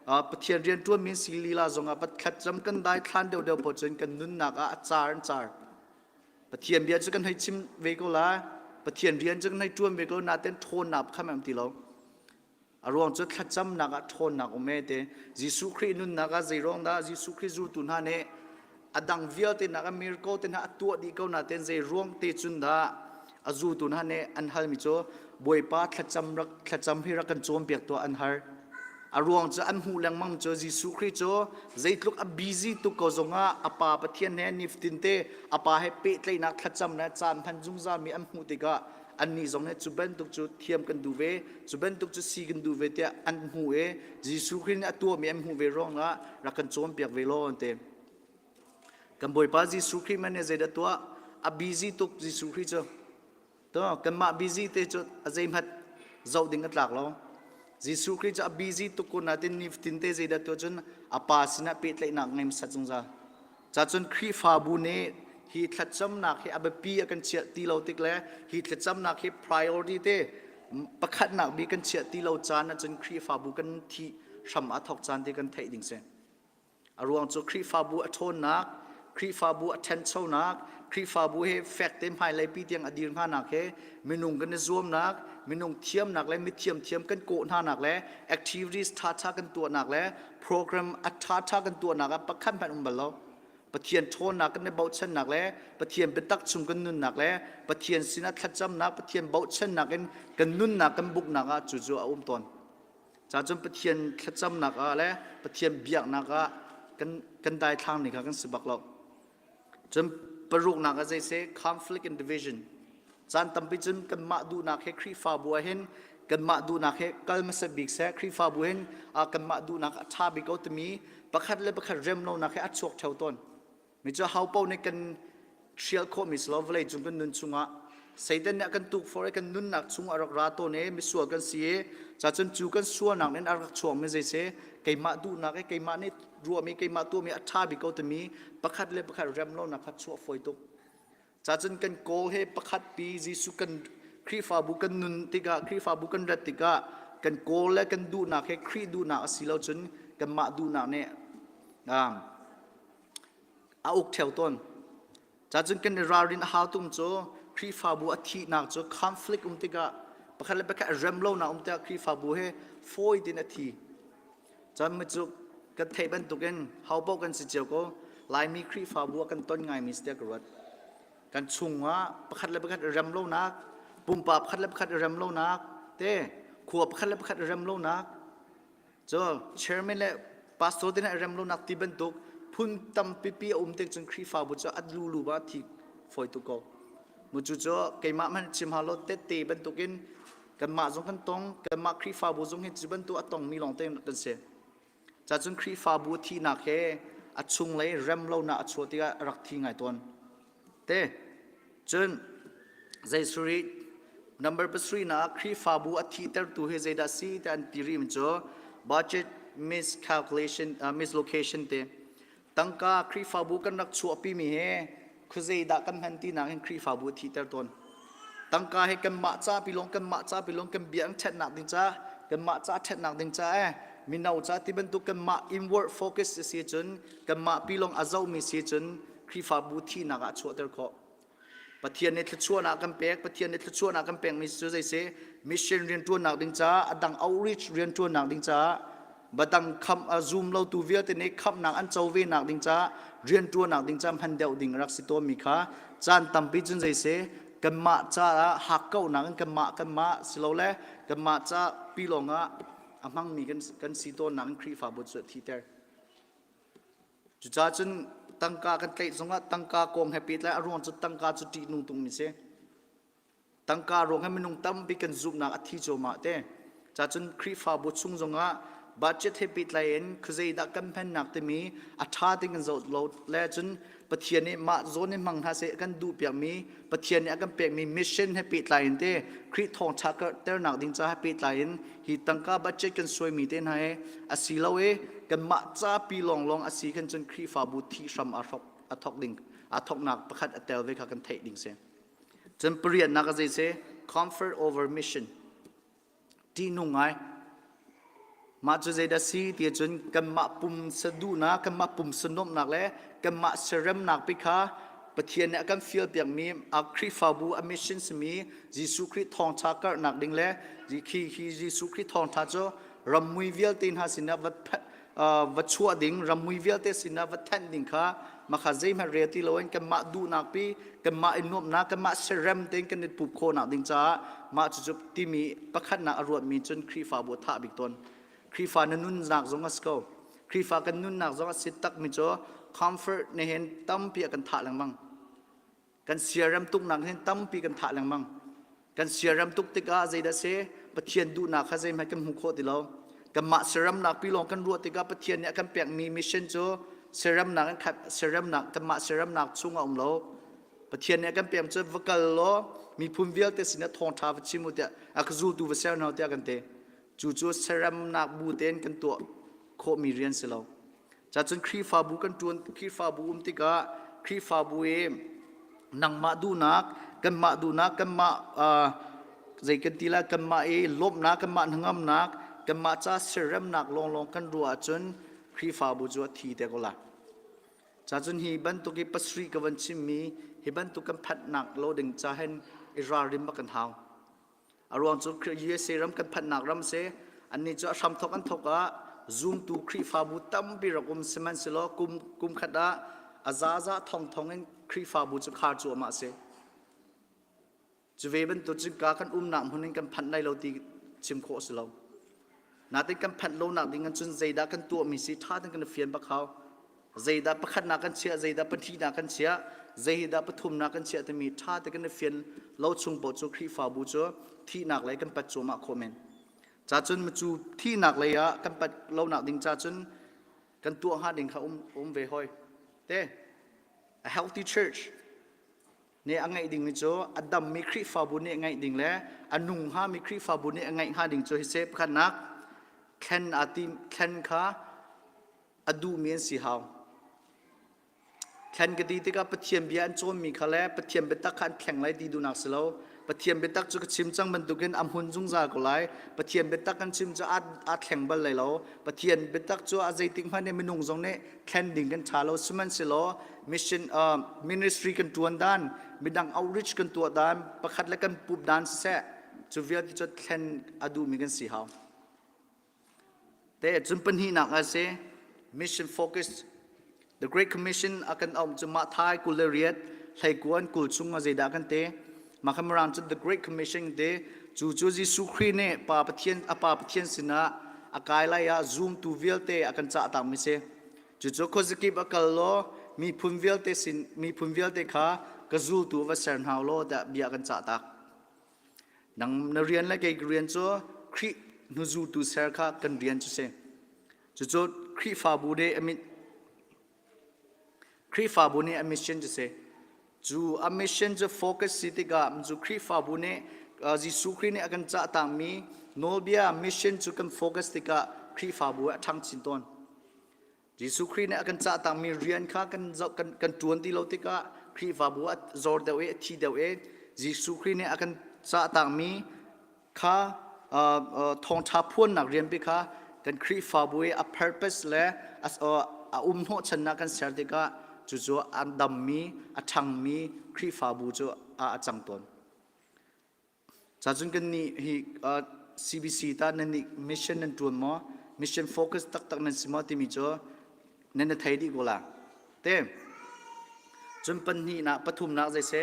Pathian rian ṭuanmi si lila zongah patkhat ram kan dai thlan deuhdeuh paoh cun kan nunnak ah a car an car. Pathian bia cu kan hei chim ve ko la, Pathian rian cu kan hei ṭuan ve ko nain ṭhawnnak kha am ti lo. A ruang cu thlacamnak ah ṭhawnnak um e te. Jesuh Khrih nunnak ah zeiruang dah Jesuh Khrih zultu hna nih a dang vialte nak a miracle te hna a tuah dih ko nain zei ruang te cun dah a zultu hna nih an halmi cu Bawipa thlacam rak thlacam hi rak kan cawnpiak tuah an har. A ruang cu an hmuh lengmang cu Jesuh Khrih cu zeitluk a busy tuk ko zongah a Pa Pathian he nifatin te a Pa he pehtlaihnak thlacam le caan hman zungzalmi an hmuh tikah annih zong nih cu bantuk cu thiam kan duh ve cu bantuk cu si kan duh ve tiah an hmuh i Jesuh Khrih nih a tuahmi an hmuh ve ruangah rak kan cawnpiak ve law an ti. Kan Bawipa Jesuh Khrih man nih zeidah tuah a busy tuk Jesuh Khrih cu to kanmah busy te cu a zeihmanh zoh ding a tlak lo Jesuh Khrih cu a busy tuk ko nain nifatin te zeidah tuah cun a pa sinah pehtlaihnak ngei hmasat zungzal Cacun Khrihfabu nih hi thlacamnak hi a biapi a kan chiah ti lo tik le hi thlacamnak hi priority te pakhatnak bik kan chiah ti lo caan ahcun Khrihfabu kan thih hram a thawk caan ti kan theih ding si. A ruang cu Khrihfabu a ṭhawnnak, Khrihfabu a ṭhanchonak, Khrihfabu he fek te hmailei pi tiang a dir hnganak he minung kan i zuamnak, minung thiamnak le mithiam thiam kan kawh hnanak le activities ṭhaṭha kan tuahnak le program a ṭhaṭha kan tuahnak ah pakhat hmanh um bal lo. Pathian ṭhawnnak kan i bochannak le Pathian biatak chung kan nunnak le Pathian sinah thlacamnak, Pathian bochannak in kan nunnak kan buknak ah cu cu a um tawn. Cacun Pathian thlacamnak ah le Pathian biaknak ah kan kan daithlang ni kha kan si bak lo. Cun paruknak ah zei si conflict and division. Caan tampi cun kanmah duhnak he Khrihfabu ah hin kanmah duhnak he kal hmasa bik seh Khrihfabu hin kanmah duhnak a ṭha bik ko timi pakhat le pakhat rem lonak he a chuak ṭheo tawn. Mi cu ho paoh nih kan hrial khawhmi si lo vawlei cung kan nun chungah Satan nih a kan tukforh i kan nunnak chung a rak ra tawn i misual kan si i cacun cu kan sualnak in a rak chuakmi zei si keimah duhnak i keimah nih ruahmi keimah tuahmi a ṭha bik ko timi pakhat le pakhat rem lonak kha chuah fawi tuk. Cacun kan kawl he pakhat pi Jesuh kan Khrihfabu kan nun tikah Khrihfabu kan rat tikah kan kawl le kan duhnak he Khrih duhnak a si lo cun kanmah duhnak nih a uk ṭheo tawn. Cacun kan i ralrin a hau tung cu Khrihfabu a thihnak cu conflict um tikah pakhat le pakhat rem lonak um tikah Khrihfabu he fawi tein a thi. Cun mi cu kan theih bantukin hopaoh kan si cio ko Laimi Khrihfabu ah kan ton ngaimi si tiah ka ruat. Kan chungah pakhat le pakhat i rem lonak, pumpak pakhat le pakhat i rem lonak, te khua pakhat le pakhat i rem lonak, cu chairman le pastor te hna i rem lonak ti bantuk phun tampipi a um tik cun Khrihfabu cu a lulu ba thi fawi tuk ko. Mu cu cu keimah hmanh chim hau lo tette bantukin kanmah zong kan tong kanmah Khrihfabu zong hi cu bantuk a tongmi lawng te kan si. Cacun Khrihfabu thihnak he a chunglei rem lonak a chuah tikah a rak thi ngai tawn. Te cun zei suri number pasarih na Khrihfabu a thihtertu hi zeidah si ti an ti rih cu budget miscalculation uh, mislocation te tangka Khrihfabu kan rak chuahpi mi he khuazei dah kan hman ti nak in Khrihfabu a thihter tawn tangka he kanmah ca pilong kanmah ca pilong kan bia an ṭhatnak ding ca kanmah ca ṭhatnak ding ca eh mino ca ti bantuk kanmah inward focus si cun kanmah pilong a zohmi si cun Khrihfabu thihnak ah chuahter khawh. Pathian nih thluachuahnak kan pek, Pathian nih thluachuahnak kan pekmi cu zei si mission rianṭuannak ding caah a dang outreach rianṭuannak ding caah badang kham a zum lotu vialte nih khamhnak an co ve nak ding caah rianṭuannak ding caah hman deuh ding rak si tawnmi kha caan tampi cun zei si kanmah caah hakkauhnak in kanmah kanmah silole kanmah ca pi lawngah a hmangmi kan kan si tawnnak in Khrihfabu cu a thiter. Cucaah cun tangka kan tlaih zongah tangka kong he pehtlai a ruang cu tangka cu ṭihnung tungmi si. Tangka ruang he minung tampi kan zumhnak a thi cuahmah te. Cacun Khrihfabu chung zongah budget he pehtlai in khuazei dah kan hmannak timi a ṭha ting kan zoh lo le cun Pathian nih mah zawn in hmang hna seh kan duh piakmi Pathian nih a kan pekmi mission he pehtlai in te Khrih thawngṭha karhternak ding ca he pehtlai in hi tangka budget kan suaimi te hna hi a si lo i kanmah ca pi lawnglawng a si khan cun Khrihfabu thih hram a thok a thok ding a thoknak pakhat a tel ve kha kan theih ding si. Cun pariatnak a zei si comfort over mission ṭihnung ngai. Mah cu zeidah si ti ahcun kanmah pumsa duhnak, kanmah pumsa nuamhnak le kanmah siaremnak pi kha Pathian nih a kan fialpiakmi a Khrihfabu a mission simi Jesuh Khrih thawngṭha karhnak ding le khi hi Jesuh Khrih thawngṭha cu rammui vialte hna sinah va va chuah ding rammui vialte sinah va thenh ding kha makha zeihmanh rel ti loin kanmah duhnak pi kanmah i nuamhnak kanmah siarem tein kan i pup khawhnak ding caah mah cucu timi pakhatnak a ruatmi cun Khrihfabu a thah bik tawn Khrihfa na nunnak zong a si ko Khrihfa kan nunnak zong a si takmi cu comfort ne hin tampi a kan thah lengmang Kan siarem tuknak hin tampi kan thah lengmang. Kan siarem tuk tikah zeidah si Pathian duhnak kha zeihmanh kan hmu khawh ti lo. Kanmah siaremnak pi lawng kan ruah tikah Pathian nih a kan pekmi mission cu siaremnak in khat siaremnak kanmah siaremnak chung a um lo. Pathian nih a kan pek cu va kal law miphun vialte sinah thawngṭha va chim u tiah a ka zultu va ser hna tiah kan ti. Cu cu siaremnak bu tein kan tuah khawhmi rian si lo. Cacun Khrihfabu kan ṭuan Khrihfabu um tikah Khrihfabu i nangmah duhnak, kanmah duhnak, kanmah uh, zei kan ti lai, kanmah i lawmhnak, kanmah hnangamnak, kanmah ca siaremnak lawnglawng kan ruah ahcun Khrihfabu cu a thi te ko lai. Cacun hi bantuk i pasarih ka van chimmi hi bantuk kan phanhnak lo ding ca hin i ralrin bak kan hau. A ruang cu USA ram kan phanhnak ram si. Annih cu a hramthawk an thawk ah zumtu Khrihfabu tampi rak um sihmanhsehlaw kum kum khat ah a zaza thongthong in Khrihfabu cu khar cuahmah a si. Cu ve bantuk cun ka kan umnak hmun in kan phanh lai lo ti chim khawh a si lo. Natin kan phanh lonak ding cun zeidah kan tuahmi si ṭha tein kan i fian bak hau. Zeidah pakhatnak kan chiah, zeidah pahnihnak kan chiah, zeidah pathumnak kan chiah timi ṭha te kan i fian lo chung paoh cu Khrihfabu cu thihnak lei kan pat cuahmah khawh men. Cacun cu thihnak lei ah kan pat lonak ding ca cun kan tuah hnga ding kha um, um ve hoi. Te, a healthy church nih a ngeih dingmi cu a dammi Khrihfabu nih a ngeih ding le a nung hngami Khrihfabu nih a ngeih hnga ding cu hi se pakhatnak thlen aa tim thlen kha a duhmi an si hau. Thlen ka ti tikah Pathian bia an cawnmi kha le Pathian biatak kha an thleng lai ti duhnak si lo. Pathian biatak cu ka chim cang bantukin a hmun zungzal ko lai. Pathian biatak kan chim cu aa thleng bal lai lo. Pathian biatak cu a zeitik hmanh nih minung zong nih thlen ding kan ṭha lo. Sihmanhsehlaw mission uh, ministry kan ṭuan dan, midang outreach kan tuah dan, pakhat le kan pup dan siseh, cu vialte cu thlen a duhmi kan si hau. Te cun pahnihnak a si mission focus the great commission a kan um cu mah thai 28 hleikuan 20 chung a zeidah kan te mah kha mirang cu the great commission te cu cu Jesuh Khrih nih pa Pathian a pa Pathian sinah a kai lai ah zumtu vialte a kan cah tak mi si cucu khuazakip a kal law miphun vialte sin miphun vialte kha ka zultu va ser hna law tiah bia kan cah tak Nang na rian le kei ka rian cu Khrih hnuzultu ser kha kan rian cu si. Cucu Khrihfabu nih a mit Khrihfabu nih a mission cu si. Cu a mission cu focus si tikah cu Khrihfabu nih Jesuh Khrih nih a kan cah takmi nawlbia mission cu kan focus tikah Khrihfabu a ṭhang chin tawn. Jesuh Khrih nih a kan cah takmi rian kha kan kan kan ṭuan ti lo tikah Khrihfabu a zor deuh i a thi deuh i Jesuh Khrih nih a kan cah takmi kha thawngṭha phuannak rianpi kha kan Khrihfabu i a purpose le a um hnawhchannak kan ser tikah cucu a dammi a ṭhangmi Khrihfabu cu a cang tawn. Cacun kannih hi CBC ta nan nih mission nan ṭuan maw? Mission focus taktak nan si maw timi cu nan i thei dih ko la. Te. Cun pahnihnak pathumnak zei se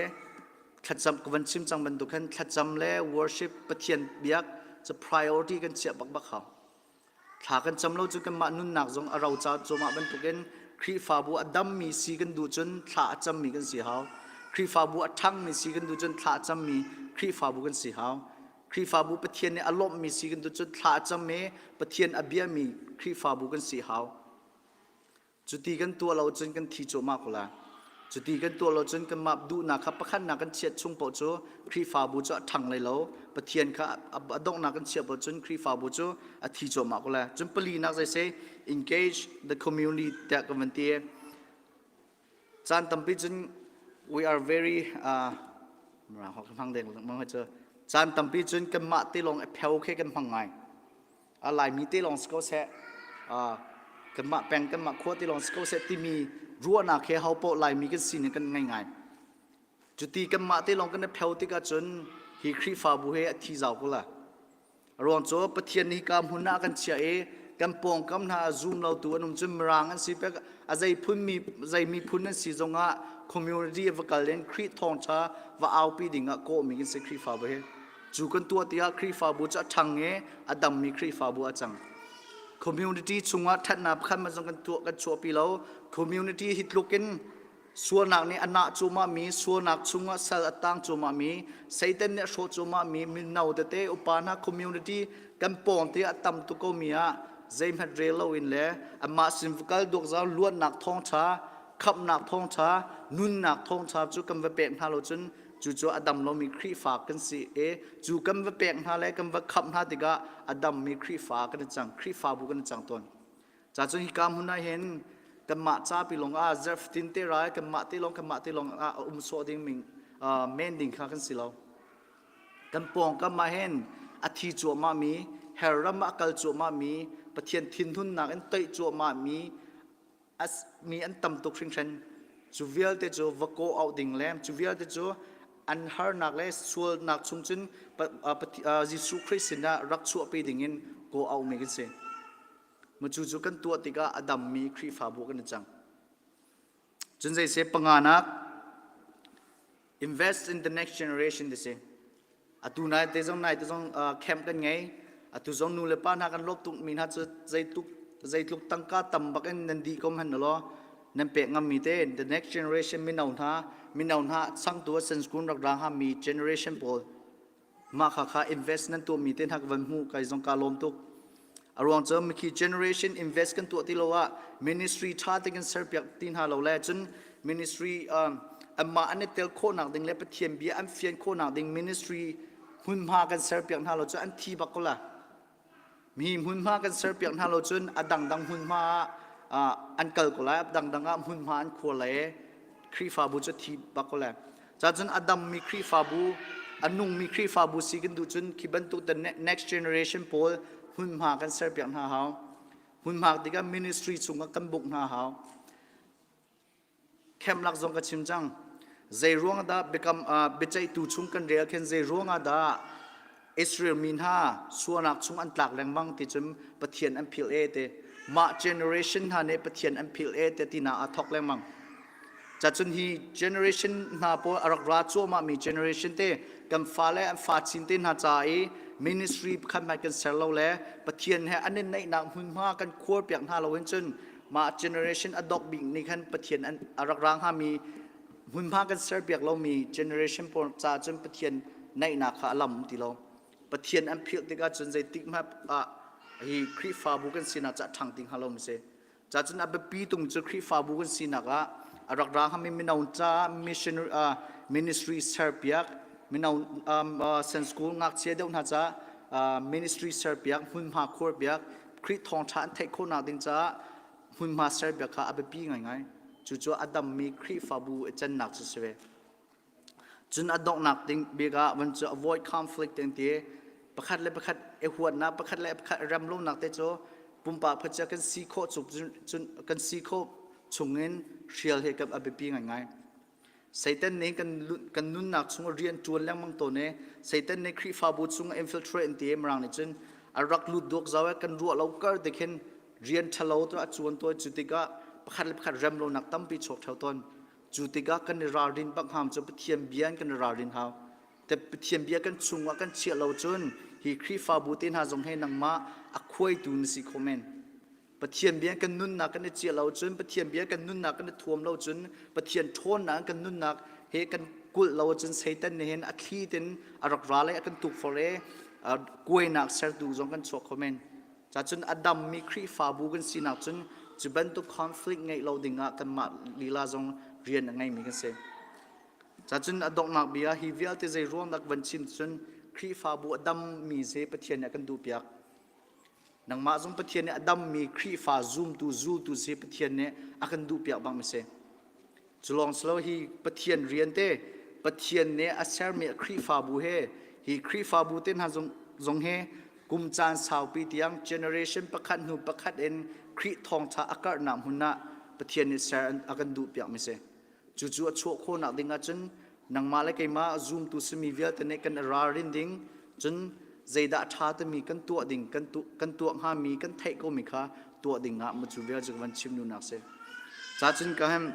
thlacam ka van chim cang bantuk khan thlacam le worship Pathian biak cu priority kan chiah bak bak hau. Thla kan cam lo cu kanmah nunnak zong a roca cuahmah bantukin Khrihfabu a dammi si kan duh cun thla a cammi kan si hau. Khrihfabu a ṭhangmi si kan duh cun thla a cammi Khrihfabu kan si hau. Khrihfabu Pathian nih a lawmhmi si kan duh cun thla a cam i Pathian a biami Khrihfabu kan si hau. Cuti kan tuah lo cun kan thi cuahmah ko lai. Cuti kan tuah lo cun kanmah duhnak kha pakhatnak kan chiat chung paoh cu Khrihfabu cu a ṭhang lai lo. Pathian kha a donghnak kan chiah paoh cun Khrihfabu cu a thi cuahmah ko lai. Cun palinak zei si engage the community tiah kan van ti. Caan tampi cun we are very uh, hmang deng lengmang cu caan tampi cun kanmah te lawng a pheu khi kan hmang ngai. A Laimi te lawng si ko seh, kanmah peng kanmah khua te lawng si ko seh timi ruahnak he ho paoh Laimi kan sining kan ngei ngai. Cuti kanmah te lawng kan i pheo tikah cun hi Khrihfabu he a thi zau ko la. A ruang cu Pathian nih hika hmun ah a kan chiah i kan pawngkam hna ah zum lotu an um cun Mirang an si pek a zei phun mi zei miphun an si zongah community va kal in Khrih thawngṭha va aupi ding ah kawhmi kan si Khrihfabu hi. Cu kan tuah tikah Khrihfabu cu a ṭhang i a dammi Khrihfabu a cang. Community chungah ṭhatnak pakhat hmanh zong kan tuah kan chuahpi lo. Community hi tluk in Sualnak nih a nah cuahmahmi, sualnak chungah sal a tang cuahmahmi, Satan nih a hrawh cuahmahmi mino tete upa hna community kan pawngte a tam tuk komi ah zeihmanh rel loin le amah sin va kal duakzau luatnak thawngṭha, khamhnak thawngṭha, nunnak thawngṭha cu kan va pek hna lo cun cucu a dam lomi Khrihfa kan si i cu kan va pek hna le kan va khamh hna tikah a dammi Khrihfa kan i cang, Khrihfabu kan i cang tawn. Ca cun hika hmun ah hin kanmah ca pi lawng ah zarh fatin te rai kanmah te lawng kanmah te lawng ah a um sawh ding ming men ding kha kan si lo. Kan pawngkam ah hin a thi cuahmah mi, hell ram ah a kal cuahmah mi, Pathian thinhunnak in toih cuahmah mi as mi an tam tuk hringhran. Cu vialte cu va kawh auh ding le cu vialte cu an harnak le sualnak chung cun Jesuh Khrih sinah rak chuahpi ding in kawh auh mi kan si. Cu cu kan tuah tikah a dammi Khrihfabu kan i cang. Cun zeiseh panganak invest in the next generation ti si. Atu nai te zong nai te zong camp kan ngei. Atu zong nu le pa hna kan lawp tuk mi hna cu zeitluk zeitluk tangka tam bak in nan dih ko hmanh law nan pek ngam mi te the next generation mino hna mino hna sangtu a sen school rak ra mi generation pawl Mah kha kha invest nan tuahmi te hna ka van hmuh kai zong ka lawm tuk. A ruang cu mikhi generation invest kan tuah ti lo ah ministry tha te kan serpiak ti hna lo le cun ministry um, anmah an i tel khawhnak ding le Pathian bia an fian khawhnak ding ministry hmunhma kan serpiak hna lo cu an thi bak ko la. Mi hmunhma kan serpiak hna lo cun a dangdang hmunhma ah an kal ko lai, a dangdang ah hmunhma an khuar lai i Khrihfabu cu thi bak ko lai. Cacun a dammi Khrihfabu, a nungmi Khrihfabu si kan duh cun khi bantuk the next generation pawl hmunhma kan serpiak hna hau. Hmunhma tikah ministry chungah kan buk hna hau. Camp lak zong ka chim cang. Zei ruang dah biakam uh, biaceihtu chung kan rel khin zei ruang ah dah Israel mi hna sualnak chung an tlak lengmang ti cun Pathian an philh e te mah generation hna nih Pathian an philh e te tina a thok lengmang. Cacun hi generation hna pawl a rak ra cuahmah mi generation te kan fale an fa chin te hna ca i ministry pakhat hmai kan ser lo le Pathian he an i naihnak hmunhma kan khuar piak hna lo hin cun mah generation a dok bik nih khan Pathian an a rak ra hngami hmunhma kan serpiak lomi generation pawl ca cun Pathian naihnak kha a lam ti lo. Pathian an philh tikah cun zeitik hmanh ah hi Khrihfabu kan sinak ca ṭhang ti hnga lo mi si. Ca cun a biapi tung cu Khrihfabu kan sinak ah a rak ra hngami mino ca mission uh, ministry serpiak mino um, uh, sen school ngakchia deuh hna ca uh, ministry serpiak hmunhma khuarpiak Khrih thawngṭha an theih khawhnak ding caah hmunhma serpiak kha a biapi ngaingai. Cucu a dammi Khrihfabu i cannak cu si ve. Cun a donghnak ding bik ah van cu avoid conflict an ti. Pakhat le pakhat i huatnak, pakhat le pakhat rem lonak te cu pumpak phacia kan si khawh cun kan si khawh chungin hrial hi kan a biapi ngaingai. Satan nih kan kan nunnak chung rian ṭuan lengmang tawn i Satan nih Khrihfabu chung infiltrate an ti i Mirang nih cun a rak lut duak zau i kan ruah lo kar te khin rian ṭhalo tu a cuan tawn cu tikah pakhat le pakhat rem lonak tampi chuak ṭheo tawn cu tikah kan i ralrin bak hngam cu Pathian bia in kan i ralrin hau te Pathian bia kan chungah kan chiah lo cun hi Khrihfabu te hna zong he nangmah a khuaitu na si kho men Pathian bia kan nunnak kan i ciah lo cun Pathian bia kan nunnak kan i thuam lo cun Pathian ṭhawnnak kan nunnak he kan kulh lo cun Satan nih hin a thli tin a rak ra le a kan tukforh i kuainak sertu zong kan chuak kho men. Cacun a dammi Khrihfabu kan sinak cun cu bantuk conflict ngeih lo dingah kanmah lila zong rian a ngeimi kan si. Cacun a donghnak bia hi vialte zei ruang dak van chim cun Khrihfabu a dammi se Pathian nih a kan duhpiak. Nangmah zong Pathian nih a dammi Khrihfa zumtu zultu si Pathian nih a kan duhpiak bang a si. Cu lawng si lo hi Pathian rian te Pathian nih a sermi Khrihfabu he hi Khrihfabu te hna zong, zong he Kum caan saupi tiang generation pakhat hnu pakhat in Khrih thawngṭha a karhnak hmun ah Pathian nih ser a kan duhpiakmi si. Cucu a chuah khawhnak ding ahcun nangmah le keimah zumtu simi vialte nih kan i ralrin ding, cun zeidah a ṭha timi kan tuah ding, kan, tu, kan tuah hngami, kan theih komi kha tuah ding ah cu vial cu ka van chim duhnak si. Ca cun ka hem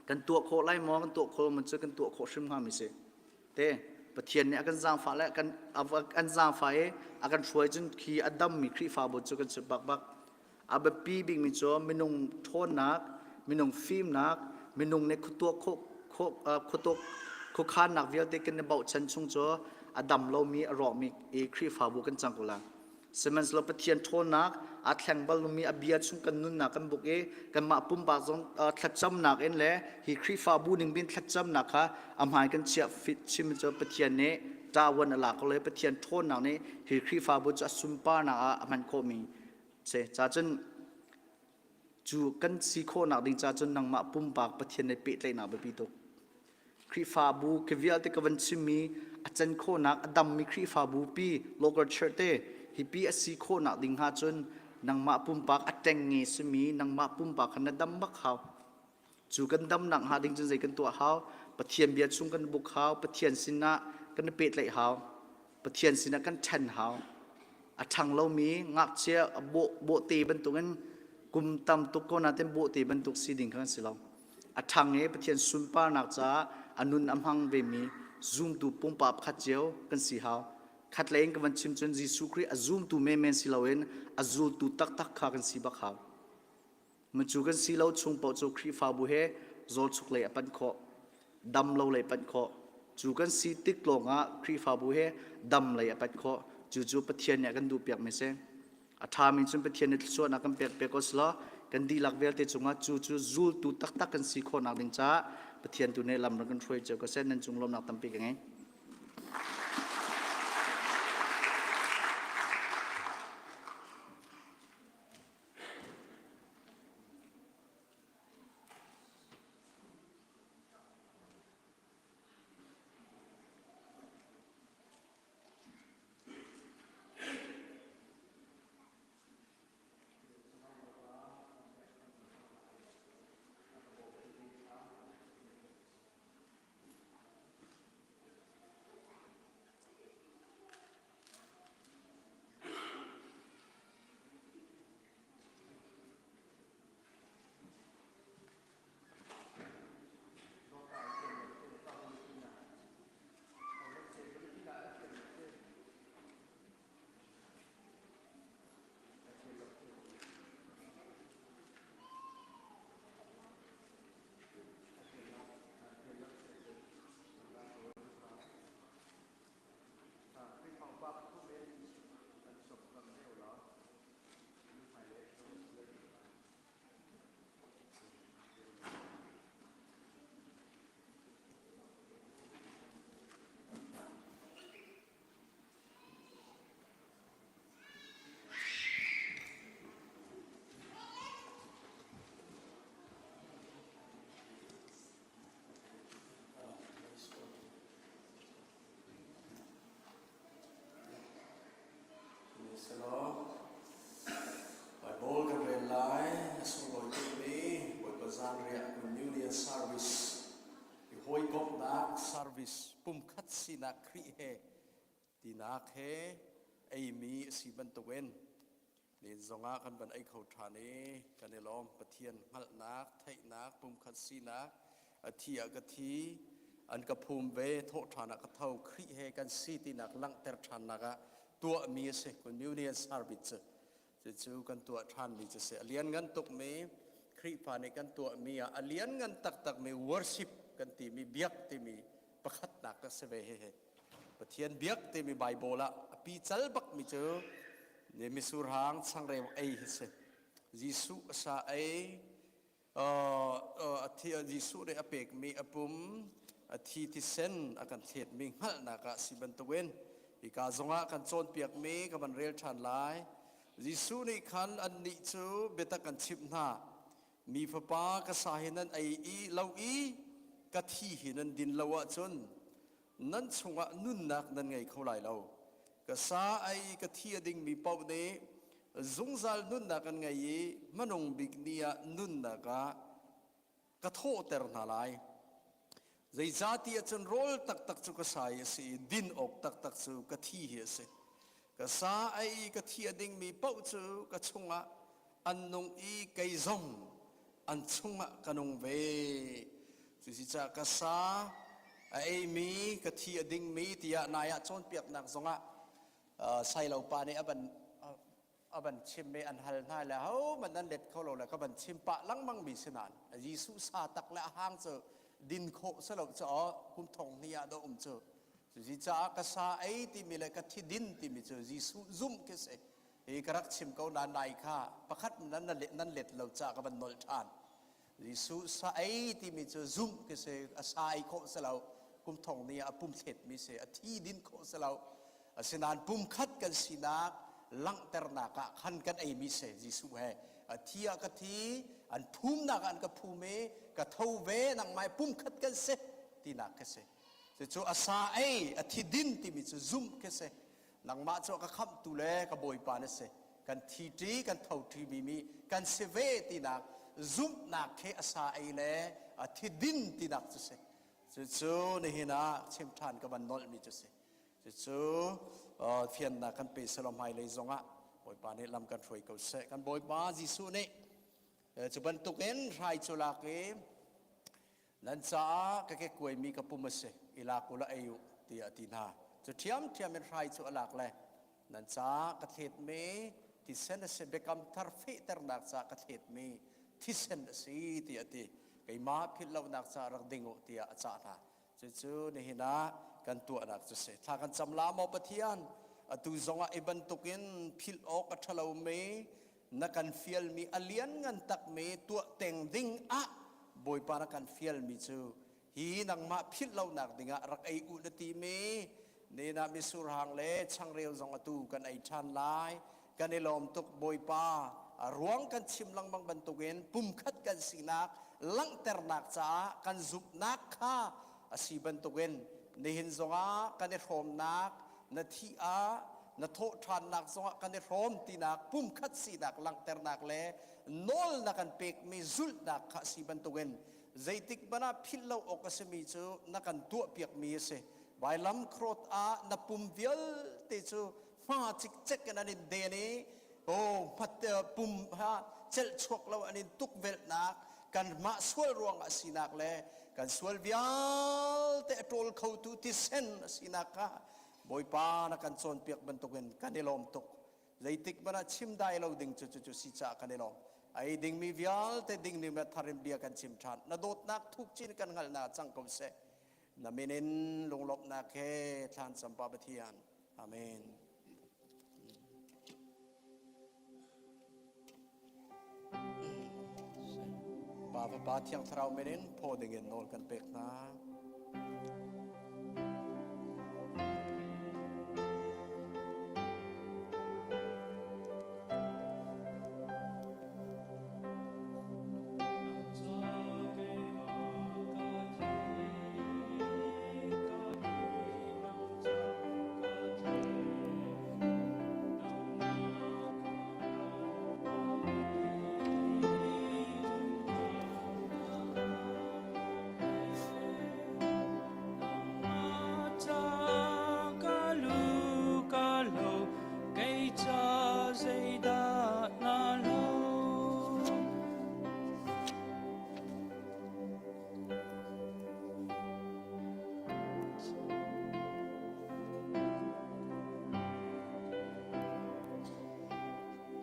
kan tuah khawh lai maw, kan tuah khawh maw cu kan tuah khawh hrim hngami si. Te Pathian nih a kan zaangfah le kan an zaangfah i a kan hruai cun khi a dammi Khrihfabu cu kan si bak bak. A biapi bikmi cu minung ṭhawnnak, minung fimnak, minung nih khuatuak khuatuk khuakhannak vialte kan i bochan chung cu a dam lomi, a rawkmi i Khrihfabu kan cang ko lai. Sihmanhsehlaw Pathian ṭhawnnak aa thleng bal lomi a bia chung kan nunnak kan buk i kanmah pumpak zong thlacamnak in le hi Khrihfabu ning bin thlacamnak kha a hmai kan chiah fit chim cu Pathian nih ṭavuan a lak ko le Pathian ṭhawnnak nih hi Khrihfabu cu a sunparnak ah a hman khawhmi si. Cacun cu kan si khawhnak ding ca cun nangmah pumpak Pathian he pehtlaihnak biapi tuk. Khrihfabu ke vialte ka van chimmi a can khawhnak a dammi Khrihfabu pi local church te hi pi a si khawhnak ding hnga cun nangmah pumpak a ṭengnge simi nangmah pumpak kha na dam bak hau. Cu kan damnak hnga ding cun zei kan tuah hau? Pathian bia chung kan buk hau, Pathian sinah kan i pehtlaih hau, Pathian sinah kan ṭhen hau. A ṭhang lomi ngakchia bawh bawhte bantukin kum tam tuk ko nain bawhte bantuk si ding kha kan si lo. A ṭhang i Pathian sunparnak caah a nun a hmang vemi zumtu pumpak pakhat cio kan si hau. Khatlei in ka van chim cun Jesuh Khrih a zumtu menmen si loin a zultu taktak kha kan si bak hau. Cu kan si lo chung paoh cu Khrihfabu he zawlchuk lei a panh khawh, dam lo lei panh khawh. Cu kan si tik lawngah Khrihfabu he dam lei a panh khawh. Cucu Pathian nih a kan duhpiakmi si. A ṭhami cun Pathian nih thluachuahnak kan pek piak ko selaw kan dihlak vialte cungah cu cu zultu taktak kan si khawhnak ding caah Pathian tu nih lam rak kan hruai cio ko seh. Nan cung lawmhnak tampi ka ngei. Selaw Bible kan rel lai a sunglawi tukmi Bawipa zanriah communion service i hawikomhnak service pumkhat sinak Khrih he tinak he eimi a si bantukin Nin zongah kan van ei kho ṭhan i kan i lawm. Pathian hngalhnak, theihnak, pumkhat sinak, a thi ah ka thi, an ka phum ve, thawh ṭhan ah ka tho, Khrih he kan si tinak langhter ṭhannak ah tuahmi a si. Communion service cu cucu kan tuah ṭhanmi cu si. A lianngan tukmi Khrihfa nih kan tuahmi ah a lianngan taktakmi worship kan timi biak timi pakhatnak a si ve hihi. Pathian biak timi Bible ah a pical bakmi cu ne misur hang changreu ei hi si. Jesuh a sa ei, a thi Jesuh nih a pekmi a pum, a thi thisen a kan thletmi hngalhnak ah si bantukin hika zongah kan cawnpiakmi ka van rel ṭhan lai. Jesuh nih khan annih cu biatak kan chimh hna. Mi fapa ka sa hi nan ei i lo i ka thi hi nan din lo ahcun nan chungah nunnak nan ngei kho lai lo. Ka sa a ei i ka thi a dingmi paoh nih zungzal nunnak an ngei i hmanung bik ni ah nunnak ah ka thawhter hna lai. Zeicahtiah cun rawl taktak cu ka sa hi a si i din awk taktak cu ka thi hi a si. Ka sa a ei i ka thi a dingmi paoh cu ka chungah an nung i kei zong an chungah ka nung ve. Cusicaah ka sa a eimi, ka thi a dingmi tiah nai ah cawnpiaknak zongah Sailo pa nih a van a van chim i an hal hna le hohmanh nan let kho lo le ka van chim pah lengmang mi si nain Jesuh sa tak le a hang cu din khawh si lo cu aw kum thong hnih ah dah um cu. Cucaah ka sa ei timi le ka thi din timi cu Jesuh zumh khi si. Hi ka rak chim ko nain nai kha pakhat nan nan let lo caah ka van nolh ṭhan. Jesuh sa ei timi cu zumh khi si, a sa ei khawh si lo. Kum thong ni ah a pum thletmi si, a thi din khawh si lo. Asinain pumkhat kan sinak langhternak ah khan kan eimi si Jesuh he. A thi ah ka thi, an phumnak ah an ka phum i ka tho ve nangmah pumkhat kan si tinak khi si. Cucu a sa ei, a thi din timi cu zumh khi si. Nangmah cu ka khamhtu le ka bawipa na si. Kan thi ṭi, kan tho ṭi mi kan si ve tinak zumhnak khi a sa ei le a thi din tinak cu si. Cucu nihin ah chim ṭhan ka van nolhmi cu si. Cucu fiannak kan pe selaw hmailei zongah Bawipa nih lam kan hruai ko seh. Kan Bawipa Jesuh nih cu bantukin hrai cu lak i Nan caah ka kekuaimi ka pum a si, i lak u law ei u, tiah a ti hna. Cu ṭhiamṭhiam in hrai cu a lak le nan caah ka thletmi thisen a si, biakam thar fehternak caah ka thletmi thisen a si, tiah a ti. Keimah philh lonak caah rak ding u, tiah a cah hna. Cucu nihin ah kan tuahnak cu si. Thla kan cam la maw Pathian? Atu zongah i bantukin philh awk a ṭhalomi na kan fialmi a lianngan takmi tuah teng ding ah Bawipa na kan fialmi cu hi nangmah philh lonak dingah rak ei u na timi nena misur hang le changreu zong atu kan ei ṭhan lai. Kan i lawm tuk Bawipa. A ruang kan chim lengmang bantukin pumkhat kan sinak langhternak caah kan zumhnak kha a si bantukin nihin zongah kan i hrawmnak na thih ah na thawhṭhannak zongah kan i hrawm tinak pumkhat sinak langhternak le nawl na kan pekmi zulhnak kha a si bantukin zeitik hmanh ah philh lo awk a simi cu na kan tuahpiakmi a si. Vailam krawt ah na pum vialte cu hma cikcek in an in den i oh pum ha celh chuak lo an in tukvelhnak kanmah sual ruangah sinak le kan sual vialte a ṭawl khotu thisen a sinak kha Bawipa na kan cawnpiak bantukin kan i lawm tuk. Zeitik hmanh ah chim dai lo ding cu cucu si caah kan i lawm. Ei dingmi vialte ding ning thar in bia kan chim ṭhan. Na dawtnak thuk chin kan hngalhnak cang ko seh. Na min in lunglawmhnak he thlan cam Pa Pathian. Amen. Pa Fapa Thiang Thlarau min in phaw dingin nawl kan pek hna.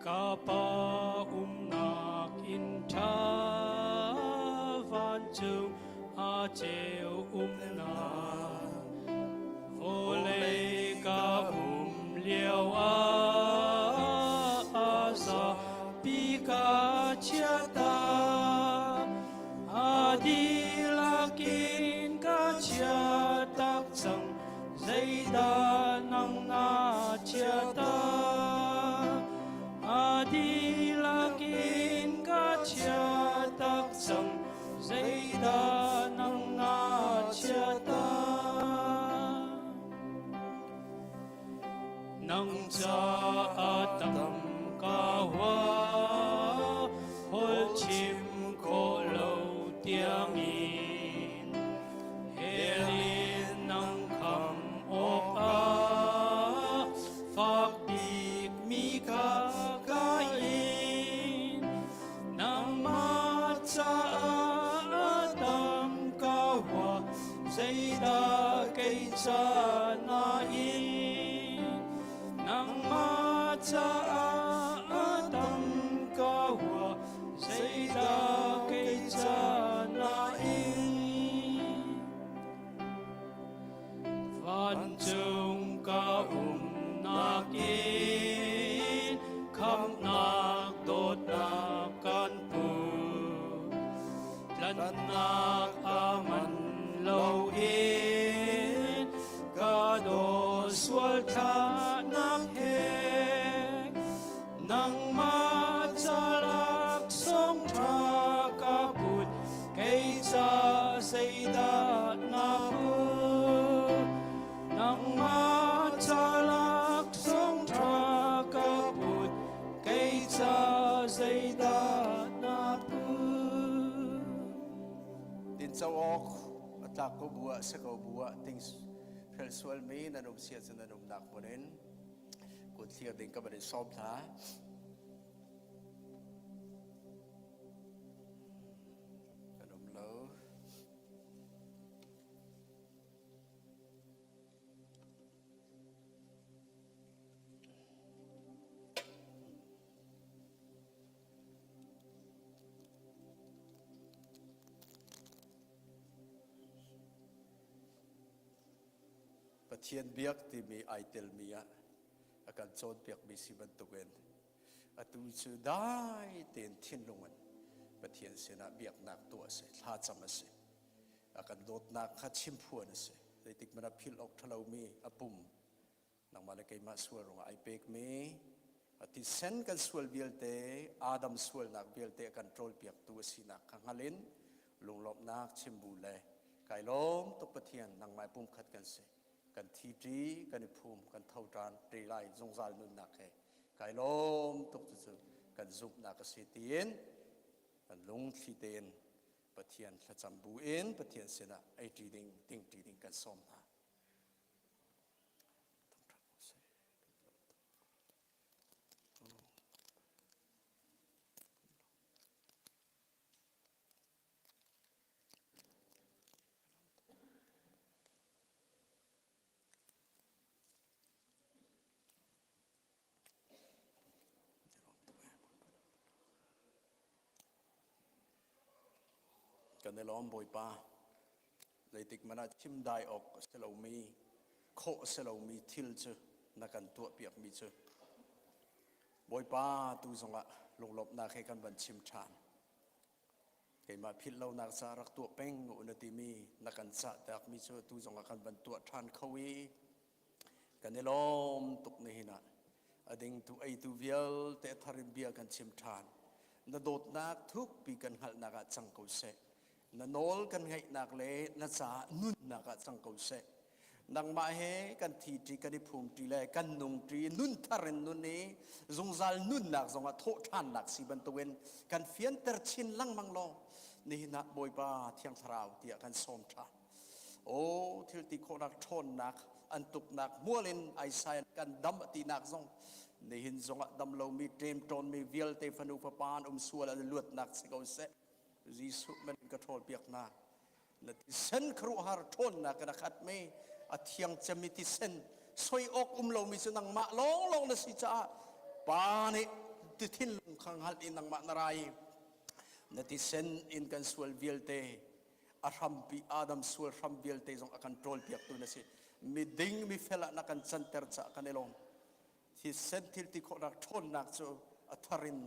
Ka pa umnak inn ṭha vancung a ceu umnak vawlei ka um lio ah a zapi ka chiata a dihlak in ka chiatak cang zeidah nang na chiata a dihlak in ka chiatak cang zeidah nang na chiata? Nang caah tam ka hua, holh chim khawh lo tiangin. Hell in nang kham awkah fak bikmi kha ka in. Nangmah caah tam ka hua, zeidah kei ca na in. Nangmah caah tam ka hua, zeidah kei ca na in. Vancung ka umnak in khamhnak dawtnak kan pu. Tlanhnak a man loin ka daw sual thlahnak he nangmah ca laksawng ṭha ka put kei ca zeidah na put nangmah ca laksawng ṭha ka put kei ca zeidah na put Tinco awk a tlak ko bu ah si ko bu ah ting hrel sualmi nan um sia cu nan umnak hmun in kut thlir ding ka van in sawm hna. Kan um lo. Pathian biak timi ai telmi ah a kan cawnpiakmi si bantukin atu cu dai tein thinlung in Pathian sinah biaknak tuah a si, thlacam a si. A kan dawtnak kha chimphuan a si. Zeitik hmanh ah philh awk ṭhalomi a pum nangmah le keimah sual ruangah ai pekmi a thisen kan sual vialte Adam sualnak vialte a kan ṭawlpiaktu a sinak kha hngal in lunglawmhnak chimbu le kai lawm tuk Pathian nangmah pumkhat kan si kan thi ṭi kan i phum kan tho ṭan ṭi lai zungzal nunnak he kai lawm tuk cucu kan zumhnak a si tiin kan lungthli tein Pathian thlacam bu in Pathian sinah ei ṭi ding ding ṭi ding kan sawm hna. Kan i lawm Bawipa. Zeitik hmanh ah chimdai awk a si lomi, khawh a si lomi thil cu na kan tuahpiakmi cu Bawipa tu zongah lunglawmhnak he kan van chim ṭhan. Keimah philh lonak ca rak tuah peng u na timi na kan cahtakmi cu tu zongah kan van tuah ṭhan kho i kan i lawm tuk nihin ah a dingtu eitu vialte thar in bia kan chim ṭhan. Na dawtnak thukpi kan hngalhnak ah cang ko seh. Na nawl kan ngaihnak le na caah nunnak ah cang ko seh. Nangmah he kan thi ṭi kan i phum ṭi le kan nung ṭi nun thar in nun i zungzal nunnak zongah thawh ṭhannak si bantukin kan fianter chin lengmang law nihin ah Bawipa Thiang Thlarau tiah kan sawm ṭhan. Aw thil ti khawhnak ṭhawnnak an tuknak hmual in Isaiah kan dam a tinak zong nihin zongah dam lomi ṭemṭawnmi vialte fanu fapa an um sual an luatnak si ko seh. Jesuh man ka ṭhawl piak hna. Na thisen khuaruahhar ṭhawnnak in a khatmi a thiang cemmi thisen soi awk um lomi cu nangmah lawnglawng na si caah Pa nih ti thinlung kha hngalh in nangmah na ra i na thisen in kan sual vialte a hrampi Adam sual hram vialte zong a kan ṭawlpiaktu na si. Miding mifel ah na kan canter caah kan i lawm. Thisen thil ti khawhnak ṭhawnnak cu a thar in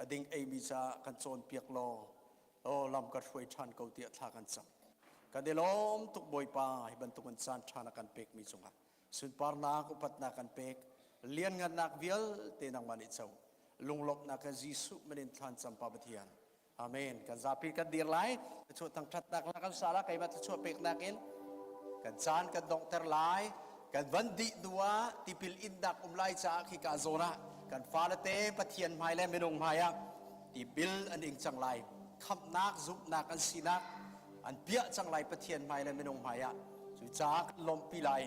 a ding eimi caah kan cawnpiak law aw lam ka hruai ṭhan ko tiah thla kan cam. Kan i lawm tuk Bawipa hi bantuk in caan ṭha na kan pekmi cungah sunparnak upatnak kan pek lianngannak vialte nangmah nih co lunglawmhnak ka Jesuh min in thlan cam pa Pathian Amen. Kan zapi kan dir lai. Thluachuah thangṭhatnak la kan sa la keimah thluachuah peknak in kan caan kan donghter lai. Kan van dih hnu ah tipil innak um lai caah khika zawn ah kan fale te Pathian hmai le minung hmai ah tipil an ing cang lai. Khamhnak zumhnak an sinak an piah cang lai Pathian hmai le minung hmai ah. Cucaah kan lawmhpi lai.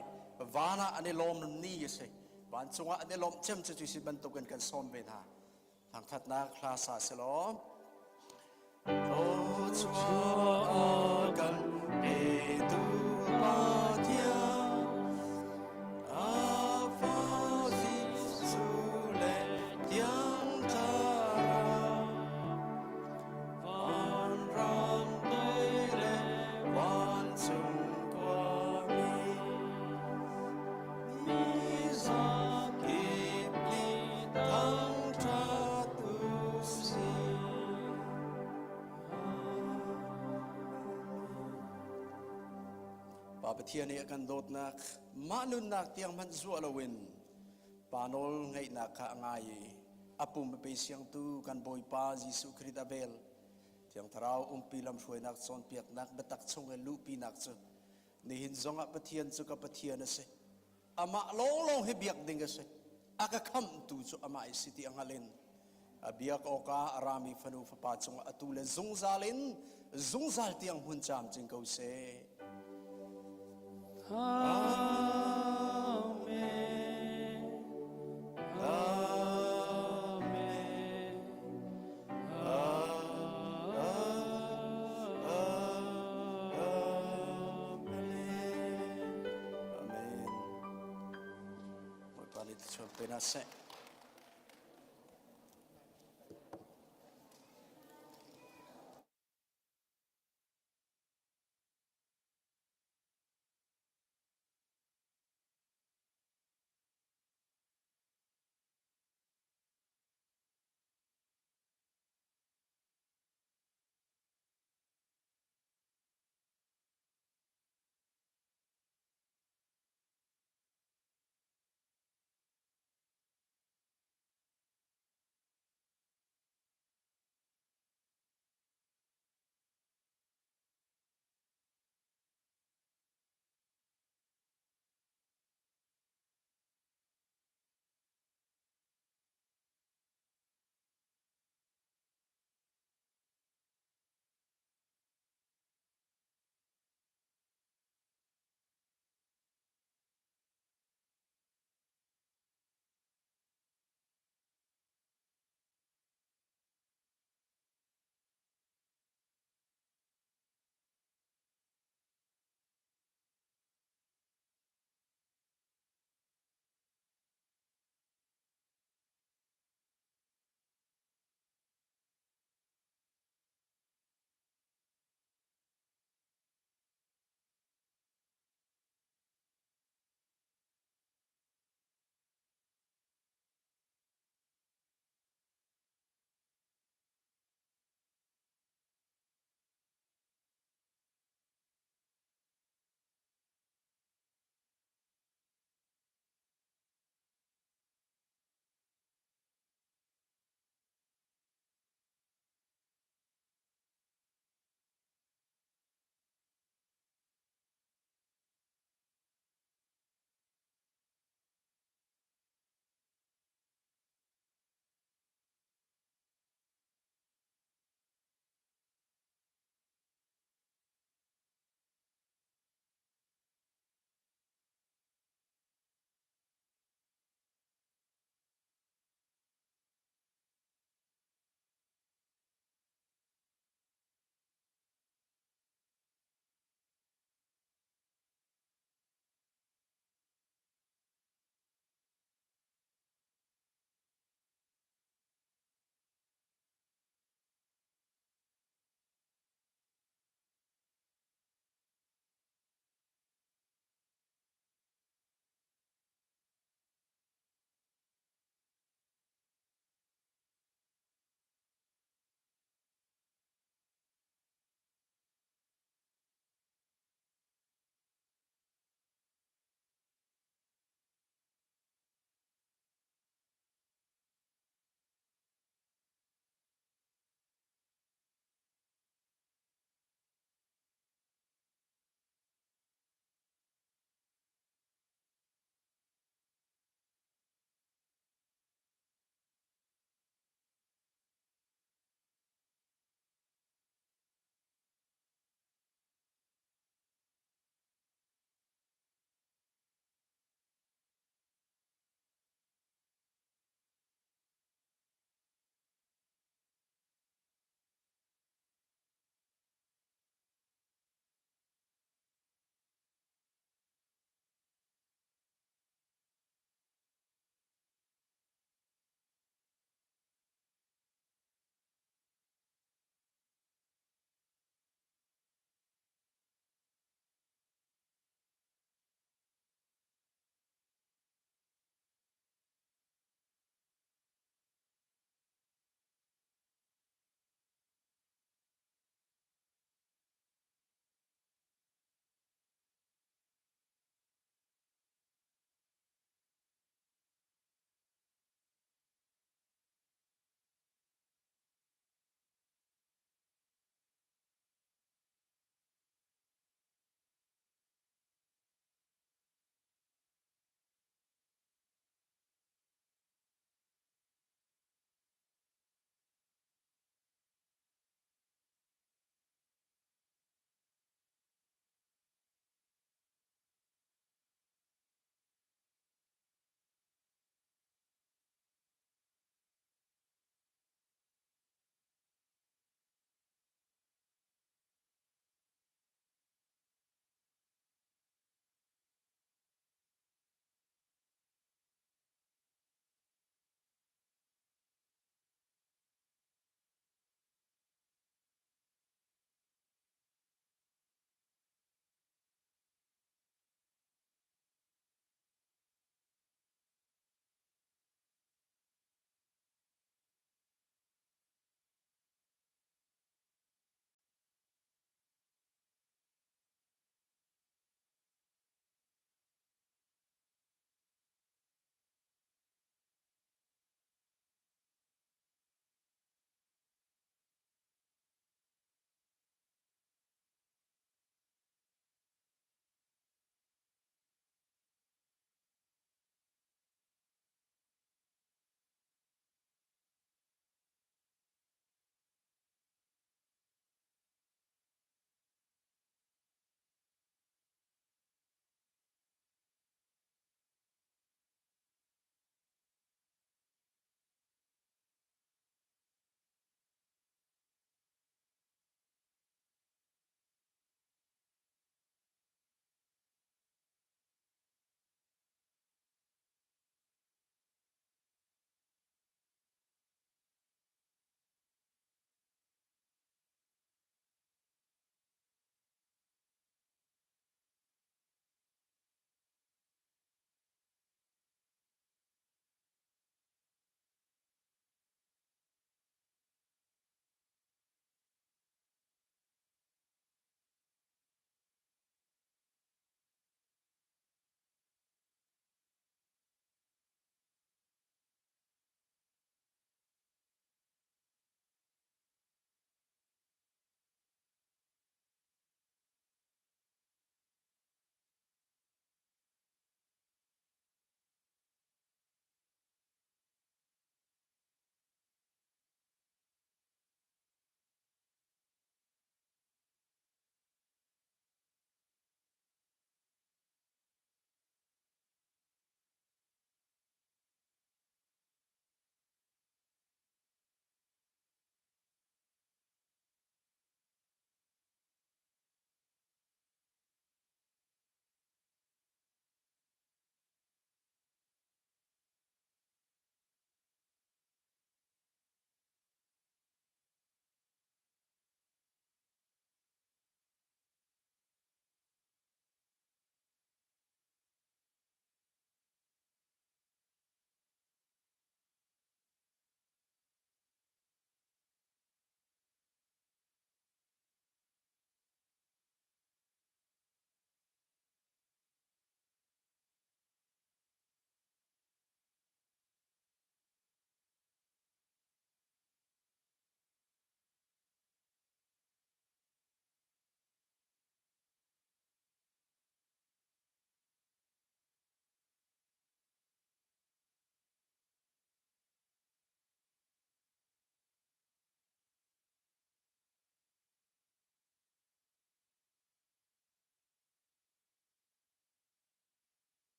Van ah an i lawm ni a si. Vancung ah an i lawmh cem cu cu si bantukin kan sawm ve hna. Thangthatnak hla sa selaw. Thluachuah kan petu Pathian, a fa Jesuh le Thiang Thlarau, vanram toi le vancung khuami, mi zakip nih thangṭhat u sih. Pa Pathian nih a kan dawtnak mah nunnak tiang hmanh zuah loin pa nawl ngeihnak kha a ngai i a pum a pe siangtu kan Bawipa Jesuh Khrih a vel Thiang Thlarau umpi lamhruainak cawnpiaknak biatak chung i luhpinak cu nihin zongah Pathian cu ka Pathian a si amah lawnglawng hi biak ding a si a ka khamhtu cu amah i si ti a hngal in a biak awkah a rami fanu fapa cungah atu le zungzal in zungzal tiang hmun camcin ko seh. Amen. Amen. Amen. Bawipa nih thluachuah pe hna seh.